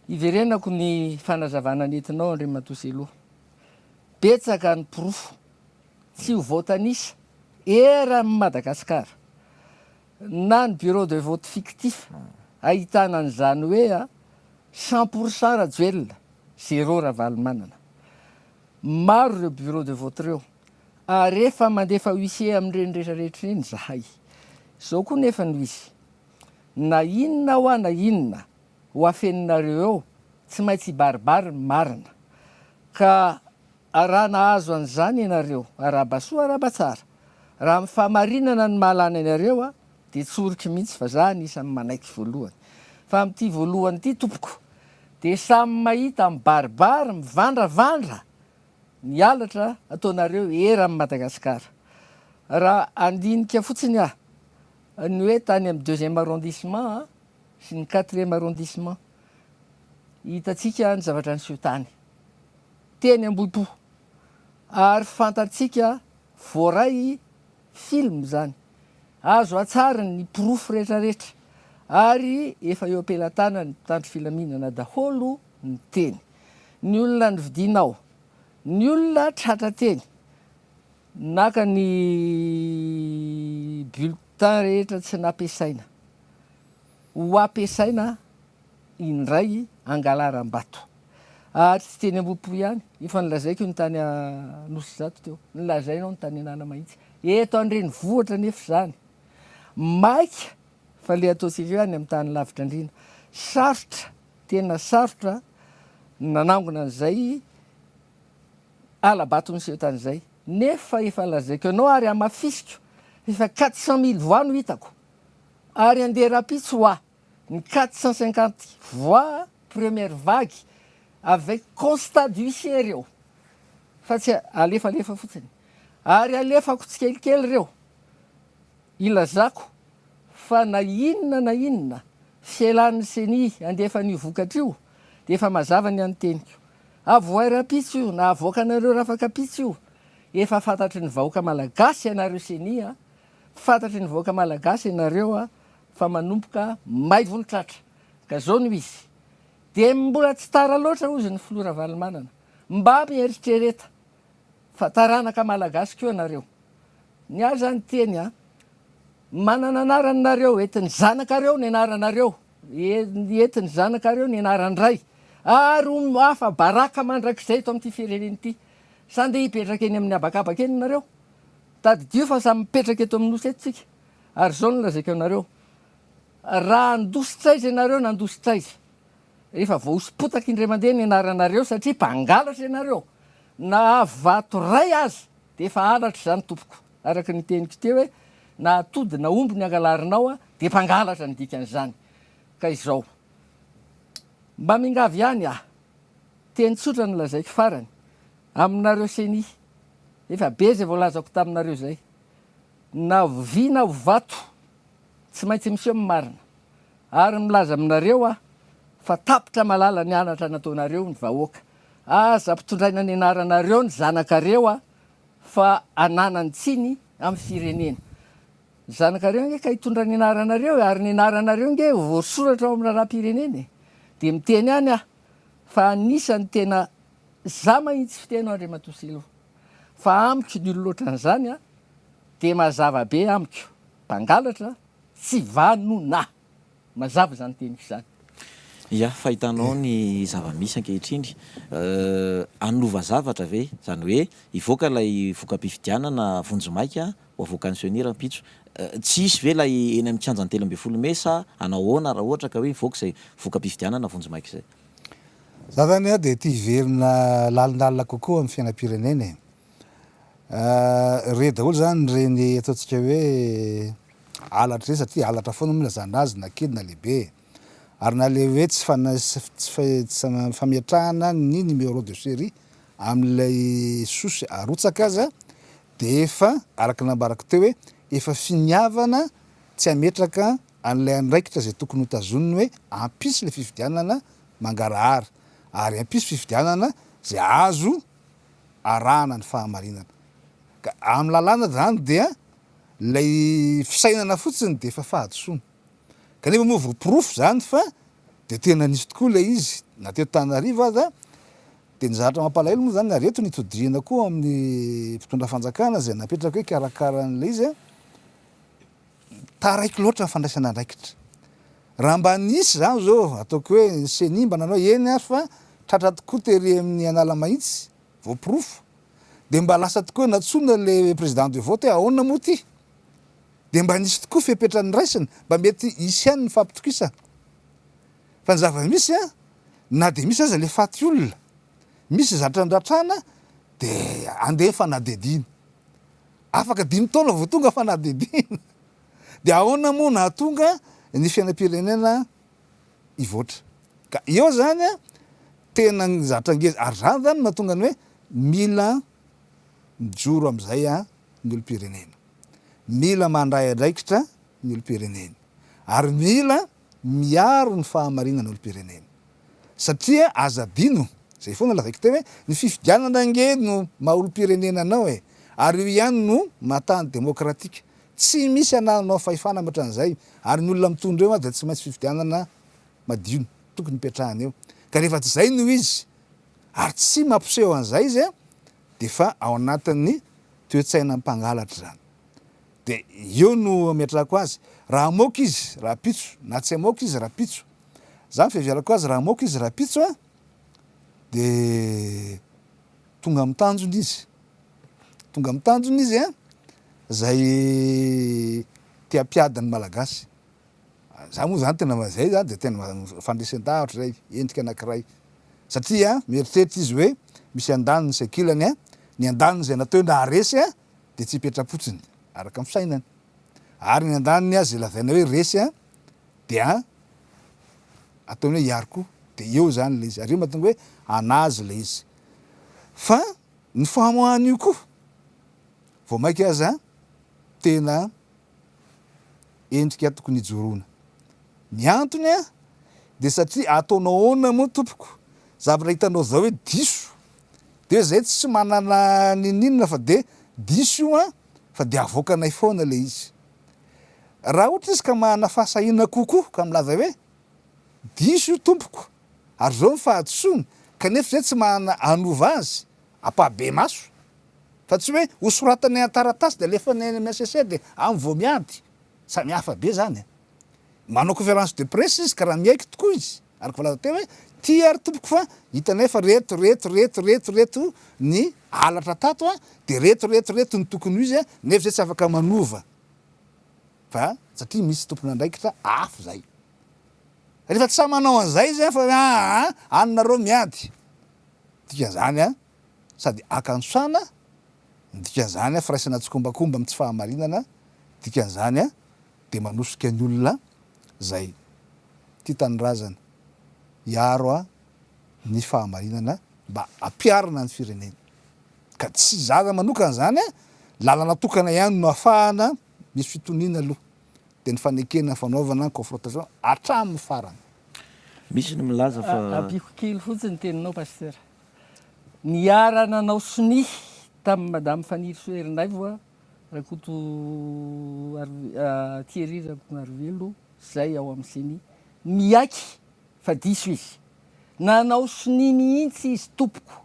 Iverenako ny fanazavana nentinao Andriamatoa Selo. Betsaka ny porofo tsy ho voatanisa eran'i Madagasikara na ny bureau de vote fictif ahitana an'izany hoe 100% Rajoelina, zéro Ravalomanana. Maro ireo bureau de vote ireo. Ary efa mandefa huissier amin'ireny rehetra rehetra ireny izahay. Izao koa nefa no izy. Na inona hoa na inona ho afeninareo eo, tsy maintsy hibaribary ny marina. Ka raha nahazo an'izany ianareo, arahaba soa arahaba tsara. Raha amin'ny fahamarinana no mahalany anareo dia tsoriko mihitsy fa za anisan'ny manaiky voalohany. Fa amin'ity voalohany ity tompoko dia samy mahita mibaribary mivandravandra ny halatra ataonareo eran'i Madagascar. Raha handinika fotsiny aho ny hoe tany amin'ny deuxième arrondissement sy ny quatrième arrondissement, hitantsika ny zavatra niseho tany, teny Ambohipo, ary fantatsika voaray film izany, azo atsariny ny porofo rehetrarehetra, ary efa eo am-pelatanan'ny mpitandro filaminana daholo ny teny. Ny olona novidianao. Ny olona tratra teny. Naka ny bulletin rehetra tsy nampiasaina ho ampiasaina indray angalaram-bato. Ary tsy teny Ambohipo ihany, efa nolazaiko ny tany Anosizato teo, nolazainao ny tany Analamahitsy. Eto an-drenivohitra anefa izany, maika fa le ataontsika hoe any amin'ny tany lavitra andriana. Sarotra, tena sarotra ny nanangona an'izay hala-bato niseho tany izay. Nefa efa lazaiko anao ary hamafisiko, efa 400 mille voix no hitako. Ary andeha rahampitso hoa ny 450 voix première vague avec constat d'huissier reo fa tsy alefalefa fotsiny. Ary alefako tsikelikely reo ilazako fa na inona na inona fialan'ny ceni handefa an'io vokatra io dia efa mazava ny an'ny teniko. Avohay rahampitso io na avoakanareo rafakampitso io efa fantatry ny vahoaka malagasy ianareo ceni a! Fantatry ny vahoaka malagasy ianareo a fa manomboka may volotratra ka zao no izy dia mbola tsy tara loatra hozy ny filoha Ravalomanana mba mieritrereta fa taranaka malagasy koa ianareo ny ahy zany teny a manana anarana nareo entin'ny zanakareo ny anaranareo entin'ny zanakareo ny anaran-dray ary ho afa baraka mandrakizay eto amin'ity firenena ity sa ndeha hipetraka eny amin'ny habakabaka eny nareo Tadidio fa samy mipetraka eto amin'ny nosy eto tsika ary izao no lazaiko anareo, raha handositra aiza ianareo na handositra aiza, efa voahoso-potaka indray mandeha ny anaranareo satria mpangalatra ianareo, na vato iray aza dia efa halatra izany tompoko, araka ny teniko teo hoe na atody na omby ny angalarinao dia mpangalatra ny dikan'izany, ka izao mba miangavy ihany aho, teny tsotra no lazaiko farany aminareo ceni, Efa be izay voalazako taminareo izay. Na vy na vato, tsy maintsy miseho ny marina. Ary milaza aminareo aho fa tapitra malala ny anatra nataonareo ny vahoaka. Aza ampitondraina ny anaranareo ny zanakareo fa ananany tsiny amin'ny firenena. Ny zanakareo ange ka hitondra ny anaranareo e, ary ny anaranareo ange voasoratra ao amin'ny raharaham-pirenena e. Dia miteny ihany aho fa anisan'ny tena Za mahitsy fiteny Andriamatoa Silo fa amiko ny olona ohatran'izany a dia mazava be amiko mpangalatra tsy vanona! Mazava izany teniko izany. Ya, fahitanao ny zava-misy ankehitriny, hanova zavatra ve? Izany hoe hivoaka ilay voka-pifidianana vonjimaika ho avoakan'ny Ceni rahampitso. Tsy hisy ve ilay eny amin'ny kianjan'ny 13 mey sa hanao ahoana raha ohatra ka hoe hivoaka izay voka-pifidianana vonjimaika izay? Za zany a dia tia hiverina lalindalina kokoa amin'ny fiainam-pirenena e. Re daholo zany ireny ataontsika hoe halatra ireny satria halatra foana moa ilazana azy na kely na lehibe e. Ary na le hoe tsy tsy fametrahana ny numéro de série amin'ilay souche arotsaka aza dia efa araka ny nambarako teo hoe efa finiavana tsy hametraka an'ilay andraikitra izay tokony ho tazoniny hoe hampisy ilay fifidianana mangarahara ary hampisy fifidianana izay azo arahana ny fahamarinana. Ka amin'ny lalàna izany dia ilay fisainana fotsiny dia efa fahadisoana. Kanefa moa voaporofo izany fa dia tena nisy tokoa ilay izy na teto Antananarivo aza dia ny zavatra mampalahelo moa izany ary eto no itodihana koa amin'ny mpitondra fanjakana izay napetraka hoe hikarakara an'ilay izy Taraiky loatra ny fandraisana andraikitra. Raha mba nisy izany izao, ataoko hoe ny ceni mba nanao eny ary fa tratra tokoa tery amin'ny Analamahitsy, voaporofo, dia mba lasa tokoa nantsoina ilay président de vote hoe ahoana moa ity? Dia mba nisy tokoa fepetra noraisina, mba mety hisy ihany ny fampitokisana. Fa ny zava-misy an, na dia misy aza ilay faty olona, misy zatra ndratrana dia andeha ny fanadihadiana. Afaka dimy taona vao tonga fanadihadiana. Dia ahoana moa nahatonga ny fiainam-pirenena hivoatra? Ka eo izany an, tena ny zatra ngeza, ary izany izany no mahatonga ny hoe mila mijoro amin'izay ny olom-pirenena. Mila mandray andraikitra ny olom-pirenena. Ary mila miaro ny fahamarinana olom-pirenena. Satria aza adino, izay foana lazaiko teo hoe, ny fifidianana ange no maha olom-pirenena anao e! Ary io ihany no maha tany demokratika. Tsy misy anananao fahefana mihoatra an'izay, ary ny olona mitondra eo dia tsy maintsy fifidianana madio no tokony hipetrahana eo. Ka rehefa tsy izay no izy, ary tsy mampiseho an'izay izy dia efa ao anatin'ny toe-tsaina mpangalatra izany. Dia eo no ametrahako azy, raha hamoaka izy rahampitso na tsy hamoaka izy rahampitso. Za ny fiheverako azy raha hamoaka izy rahampitso an, dia tonga amin'ny tanjony izy. Tonga amin'ny tanjony izy an, izay te hampiady ny Malagasy. Za moa zany tena zay zany dia tena fandresen-dahatra zay, endrika anakiray. Satria mieritreritra izy hoe misy andaniny sy ankilany an, ny andaniny izay natao hoe naharesy an, dia tsy hipetra-potsiny, araka ny fisainany. Ary ny andaniny aza izay lazaina hoe resy an, dia ataony hoe hiaro koa. Dia eo izany ilay izy. Ary io mahatonga hoe an'azy ilay izy. Fa ny famoahana io koa, vao mainka aza tena endrika tokony hijoroana. Ny antony an, dia satria ataonao ahoana moa tompoko, zavatra hitanao zao hoe diso, dia hoe zay tsy manana ninoninona fa dia diso io an, fa dia avoakanay foana ilay izy. Raha ohatra izy ka manana fahasahiana kokoa ka milaza hoe diso io tompoko, ary zao ny fahadisoany, kanefa zay tsy manana hanova azy ampahibemaso, Fa tsy hoe ho soratana an-taratasy dia alefany any amin'ny HCC dia any vao miady. Samy hafa be izany e. Manao conférence de presse izy ka raha miaiky tokoa izy, araka voalaza teo hoe ity ary tompoko fa hitanay fa reto, reto, reto, reto, reto ny halatra tato an, dia reto, reto, reto ny tokony ho izy an, nefa izay tsy afaka manova fa satria misy tompon'andraikitra hafa izay. Rehefa tsy sahy manao an'izay izy an fa hoe aa any nareo miady. Dikan'izany an. sady akantsana, ny dikan'izany firaisana tsikombakomba amin'ny tsy fahamarinana, dikan'izany dia manosika ny olona izay tia tanindrazana hiaro ny fahamarinana mba hampiharina ny firenena. Ka tsy zaza manokana izany, lalana tokana ihany no ahafahana misy fitoniana aloha, dia ny fanekena fanaovana confrontation hatramin'ny farany. Misy ny milaza fa. Ampiako kely fotsiny ny teninao Pasteur. Niara-nanao sonia tamin'i Madame Fanirisoa Ernaivo Rakoto Thierry Rakotonarivelo izay ao amin'ny Ceni miaiky fa diso izy. Nanao sonia mihitsy izy tompoko.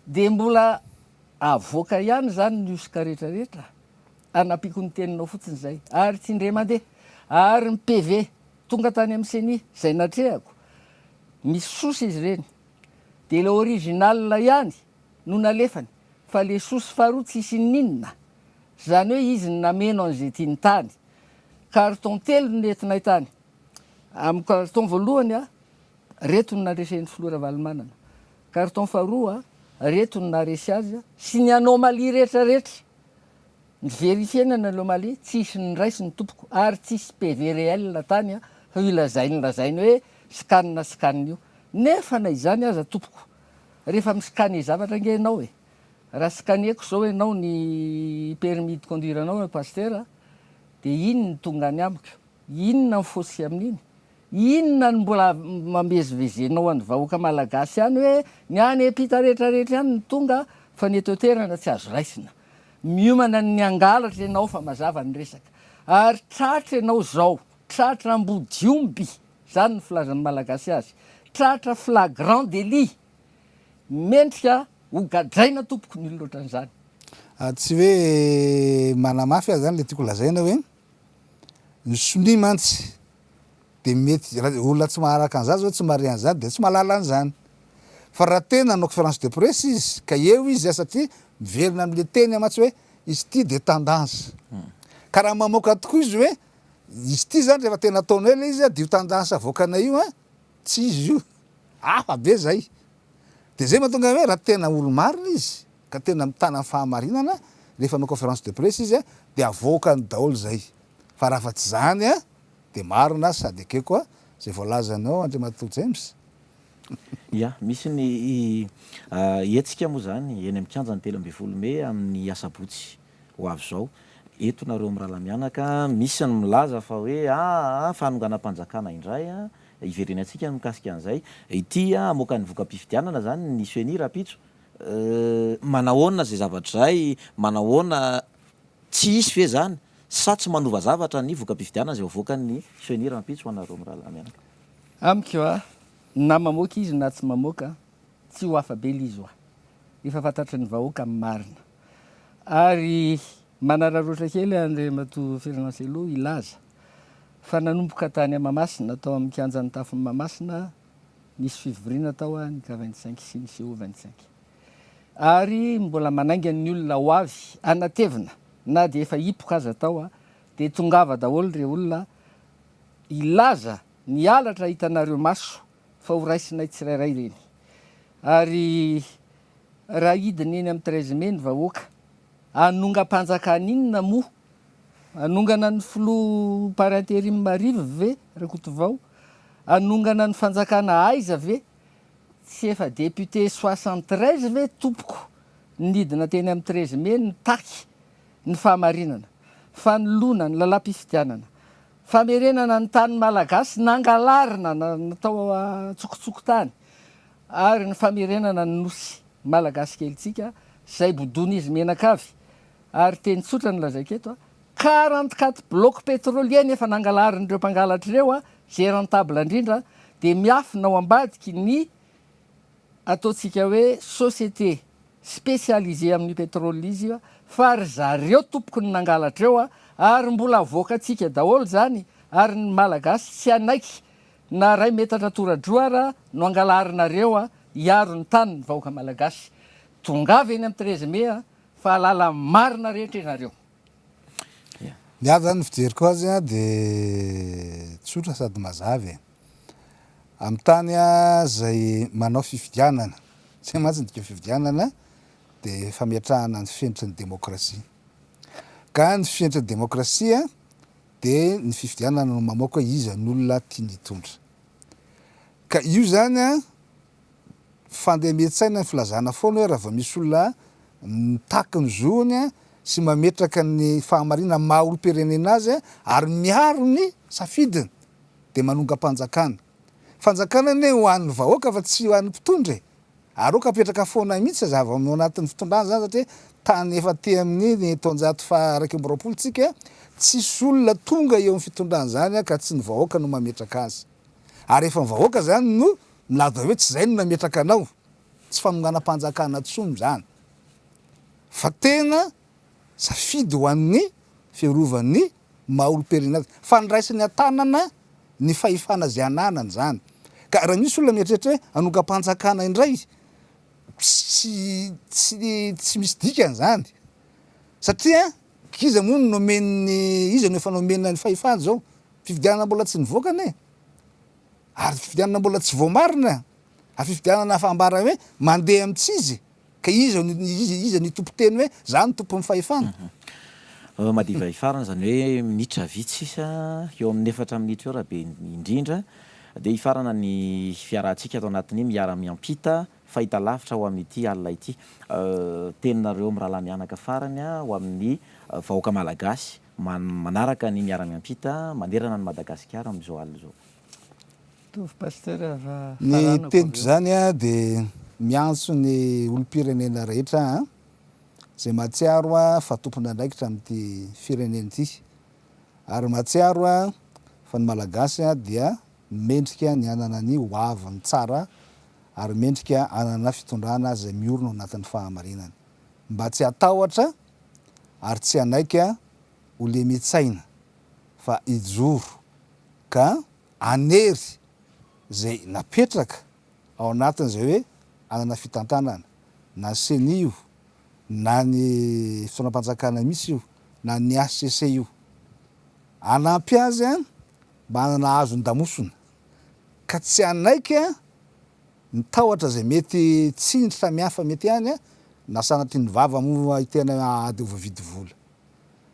Dia mbola avoaka ihany izany ny hosoka rehetrarehetra? Anampiako ny teninao fotsiny izay. Ary tsy indray mandeha. Ary ny PV tonga tany amin'ny Ceni izay natrehako, misosa izy ireny. Dia ilay original ihany no nalefany fa le sosy faharoa tsisy ininona. Zany hoe izy no nameno an'izay tiany tany. Carton telo no nentinay tany. Amin'ny carton voalohany a, reto no nandresen'ny filoha Ravalomanana. Carton faharoa, reto no naharesy azy sy ny anomalie rehetra rehetra. Ny verifier-na ny anomalie, tsisy noraisiny tompoko ary tsisy PV réel tany fa io lazainy lazainy hoe scan scan io. Nefa na izany aza tompoko, rehefa mi-scanner zavatra ange ianao e, raha scanner-ko izao ianao ny permis de conduire anao Pasitera dia iny no tonga any amiko, inona ny fausse amin'iny? Inona no mbola mamezivezenao an'ny vahoaka malagasy any hoe ny any ampita rehetra rehetra any no tonga fa ny eto an-toerana tsy azo raisina? Miomana ny hangalatra ianao fa mazava ny resaka. Ary tratra ianao izao, tratra ambodiomby, izany no filazan'ny Malagasy azy, tratra flagrant délit. Mendrika ho gadraina tompoko ny olona ohatran'izany. Tsy hoe manamafy aho izany ilay tiako lazaina hoe ny sonia mantsy dia mety raha olona tsy maharaka an'izany zao tsy mahare an'izany dia tsy mahalala an'izany fa raha tena hanao conférence de presse izy ka eo izy a satria miverina amin'le teny mantsy hoe izy ity dia tendance ka raha mamoaka tokoa izy hoe izy ity zany rehefa tena ataonay le izy a dia io tendance avoakanay io a tsy izy io hafa be zay dia zay mahatonga hoe raha tena olo-marina izy ka tena mitana ny fahamarinana rehefa hanao conférence de presse izy a dia avoakany daholo zay fa raha fa tsy zany a Dia marina sady ekeko a zay voalazanao Andriamatoa James. Ya, misy ny hetsika moa izany eny amin'ny kianja ny 13 mey amin'ny asabotsy ho avy izao. Eto nareo mirahalahy mianaka, misy ny milaza fa hoe aa fanonganam-panjakana indray a, hiverenantsika ny mikasika an'izay. Ity hamoaka ny voka-pifidianana izany ny ceni rahampitso. Manahoana izay zavatra izay, manahoana Tsy hisy ve zany sa tsy manova zavatra ny voka-pifidianana izay avoakan'ny ceni rahampitso ho anareo mirahalahy mianaka? Amiko a, na mamoaka izy na tsy mamoaka, tsy ho afa be l'izy oa. Efa fantatry ny vahoaka ny marina. Ary Manararaotra kely Andriamatoa Fernand Cello hilaza fa nanomboka tany Mahamasina, tao amin'ny kianjan'ny tafon'i Mahamasina, nisy fivoriana tao ny K 25 sy ny CO 25. Ary mbola manainga ny olona ho avy hanatevina na dia efa hipoka aza tao dia tongava daholo ireo olona hilaza ny halatra hitanareo maso fa ho raisinay tsirairay ireny. Ary raha hidina eny amin'ny 13 mai ny vahoaka hanongam-panjakana inona moa? Hanongana ny filoha par interim Rivo ve Rakotovao? Hanongana ny fanjakana aiza ve? Tsy efa député 73 ve tompoko nidina teny amin'ny 13 mai nitaky ny fahamarinana, fanoloana ny lalam-pifidianana, famerenana ny tany malagasy nangalarina natao antsokotsoko tany ary ny famerenana ny nosy malagasy kelintsika izay bodoin'izy mianakavy ary teny tsotra no lazaiko eto a, 44 blocs pétroliers nefa nangalarin'ireo mpangalatra ireo a, izay rentable indrindra dia miafina ao ambadiky ny ataontsika hoe société spécialisée amin'ny pétrole izy io fa ry zareo tompoko no nangalatra eo a, ary mbola avoakantsika daholo izany ary ny malagasy tsy hanaiky na ray metatra tora-droa ara no angalarinareo a, hiaro ny tany ny vahoaka malagasy. Tongava eny amin'ny 13 mai a, fa hahalala ny marina rehetra ianareo. Ny ahy zany ny fijeriko azy dia tsotra sady mazava e. Amin'ny tany izay manao fifidianana, izay mantsy ny dikan'ny fifidianana dia fametrahana ny fenitry ny demokrasia. Ka ny fenitry ny demokrasia dia ny fifidianana no mamoaka hoe iza ny olona tiany hitondra. Ka io zany Fandemen-tsaina ny filazana foana hoe raha vao misy olona mitaky ny zony sy mametraka ny fahamarinana maha olom-pirenena azy ary miaro ny safidiny dia manongam-panjakana. Fanjakana anie ho an'ny vahoaka fa tsy ho an'ny mpitondra e! Ary aoka apetraka foana mihitsy hazava ao anatin'ny fitondrana izany satria tany efa aty amin'ny taonjato faha 21 tsika, tsisy olona tonga eo amin'ny fitondrana izany ka tsy ny vahoaka no mametraka azy. Ary efa ny vahoaka izany no milaza hoe tsy izay no nametraka anao, tsy fanonganam-panjakana intsony izany fa tena safidy ho an'ny fiarovan'ny maha olom-pirenena azy, fandraisany an-tanana ny fahefana izay ananany izany. Ka raha misy olona mieritreritra hoe hanongam-panjakana indray, tsy tsy tsy misy dikany izany satria iza moa no nomen'ny, iza no efa nomena ny fahefana izao? Fifidianana mbola tsy nivoaka anie. Ary fifidianana mbola tsy voamarina, ary fifidianana efa ambara hoe mandeha amin'ny tsy izy, ka iza no iza iza no hitompo teny hoe za no tompon'ny fahefana? Madiva hifarana, izany hoe minitra vitsy sisa, eo amin'ny efatra minitra eo raha be indrindra, dia hifarana ny fiarahantsika ato anatin'ny Miara-miampita fahitalavitra ho amin'ity alina ity. Teninareo mirahalahy mianaka farany ho amin'ny vahoaka malagasy manaraka ny Miara-miampita manerana an'i Madagasikara amin'izao alina izao. Mitovy Pasteur fa Ny faranako teniko avy eo. izany dia miantso ny olom-pirenena rehetra an, izay mahatsiaro fa tompon'andraikitra amin'ity firenena ity, ary mahatsiaro fa ny Malagasy dia mendrika ny hanana ny ho aviny tsara ary mendrika hanana fitondrana izay miorina ao anatin'ny fahamarinana. Mba tsy hatahotra ary tsy hanaiky ho lemen-tsaina fa hijoro ka hanery izay napetraka ao anatin'izay hoe hanana fitantanana, na ny ceni io, na ny fitondram-panjakana misy io, na ny HCC io. Hanampy azy mba hanana hazon-damosina ka tsy hanaiky ny tahotra izay mety tsindry samihafa mety any na sanatria ny vava moa tena ady ho voavidy vola.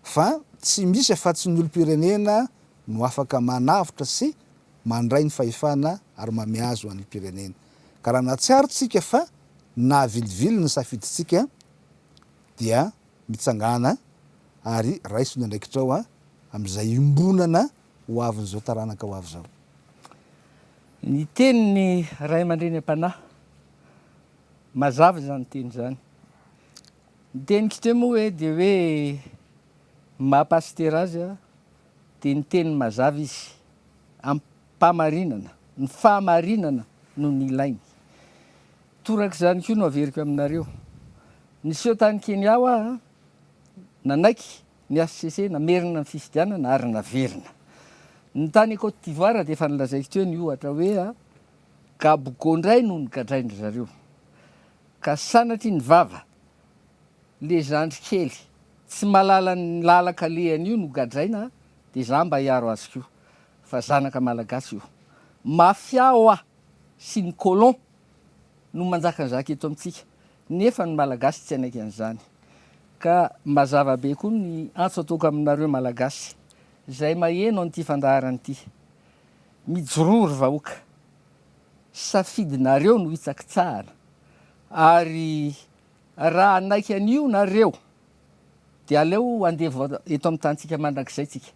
Fa tsy misy afa-tsy ny olom-pirenena no afaka manavotra sy mandray ny fahefana ary manome azy ho an'ny olom-pirenena. Ka raha nahatsiaro tsika fa nahavilivily ny safidintsika dia mitsangàna ary raiso ny andraikitrao amin'izay iombonana ho avin'izao taranaka ho avy izao. Ny tenin'ny ray aman-dreny am-panahy. Mazava izany teny izany. Ny teniko teo moa hoe dia hoe maha pasitera azy dia niteny mazava izy am-pahamarinana, ny fahamarinana no nilainy. Torak'izany koa no averiko aminareo. Niseho tany Kenya aho. Nanaiky ny HCC namerina ny fifidianana ary naverina. Ny tany Cote d'Ivoire dia efa nolazaiko teo ny ohatra hoe Gabgo indray no nogadrain-dry zareo. Ka sanatria ny vava, le zandry kely tsy mahalala ny lalan-kalehany io no gadraina dia za mba hiaro azy koa fa zanaka malagasy io. Mafia hoa sy ny colon no manjakanjaka eto amintsika nefa ny malagasy tsy hanaiky an'izany. Ka mazava be koa ny antso ataoko aminareo malagasy izay maheno an'ity fandaharana ity. Mijoroa ry vahoaka. Safidinareo no hitsakitsahana ary raha hanaiky an'io nareo dia aleo andevo eto amin'ny tanintsika mandrakizay tsika.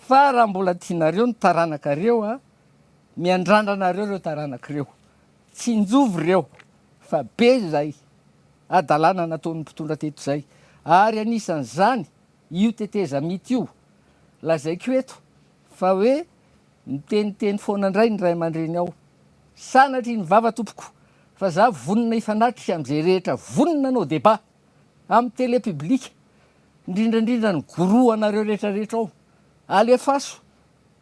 Fa raha mbola tianareo ny taranakareo a, miandrandra anareo ireo taranaka ireo. Tsinjovy ireo fa be izay hadalana nataon'ny mpitondra teto izay ary anisan'izany io tetezamita io. Lazaiko eto fa hoe miteniteny foana indray ny ray aman-dreny ao. Sanatria ny vava tompoko fa za vonona hifanatrika amin'izay rehetra vonona hanao débat amin'ny télé publique indrindra indrindra ny gourou anareo rehetra rehetra ao. Alefaso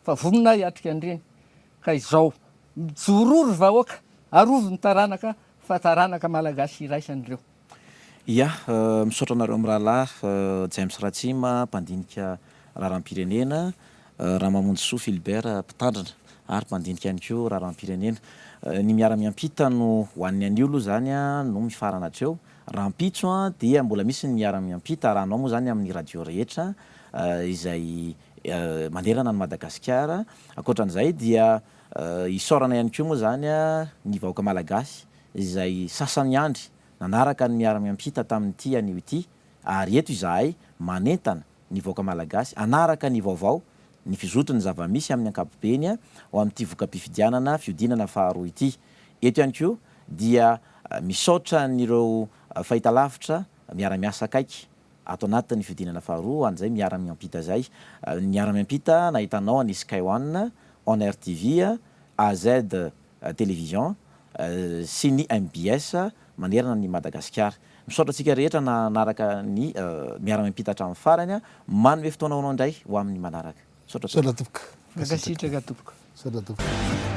fa vonona aho hiatrika an'ireny. Ka izao, mijoroa ry vahoaka, arovy ny taranaka fa taranaka malagasy iraisana ireo. Ya, misaotra anareo mirahalahy James Ratsima, mpandinika raharaham-pirenena, Ramamonjisoa Philbert, mpitandrina ary mpandinika ihany koa raharaham-pirenena. Ny miara-miampita no ho an'ny anio aloha izany no mifarana hatreo. Rahampitso dia mbola misy ny miara-miampita arahanao moa izany amin'ny radio rehetra izay manerana an'i Madagasikara. Ankoatran'izay dia isaorana ihany koa moa izany ny vahoaka malagasy izay sasany andry nanaraka ny miara-miampita tamin'ity anio ity ary eto izahay manentana ny vahoaka malagasy hanaraka ny vaovao, ny fizotry ny zava-misy amin'ny ankapobeny ho amin'ity voka-pifidianana fihodinana faharoa ity. Eto ihany koa dia misaotra an'ireo fahitalavitra miara-miasa akaiky ato anatin'ny fihodinana faharoa ho an'izay miara-miampita izay. Miara-miampita nahitanao an'i Sky One, On Air TV, AZ Télévision sy ny mbs manerana an'i Madagasikara. Misaotra antsika rehetra nanaraka ny Miara-miampita hatramin'ny farany. Manome fotoana ho anao indray ho amin'ny manaraka. Misaotra tompoko. Mankasitraka tompoko. Misaotra tompoko.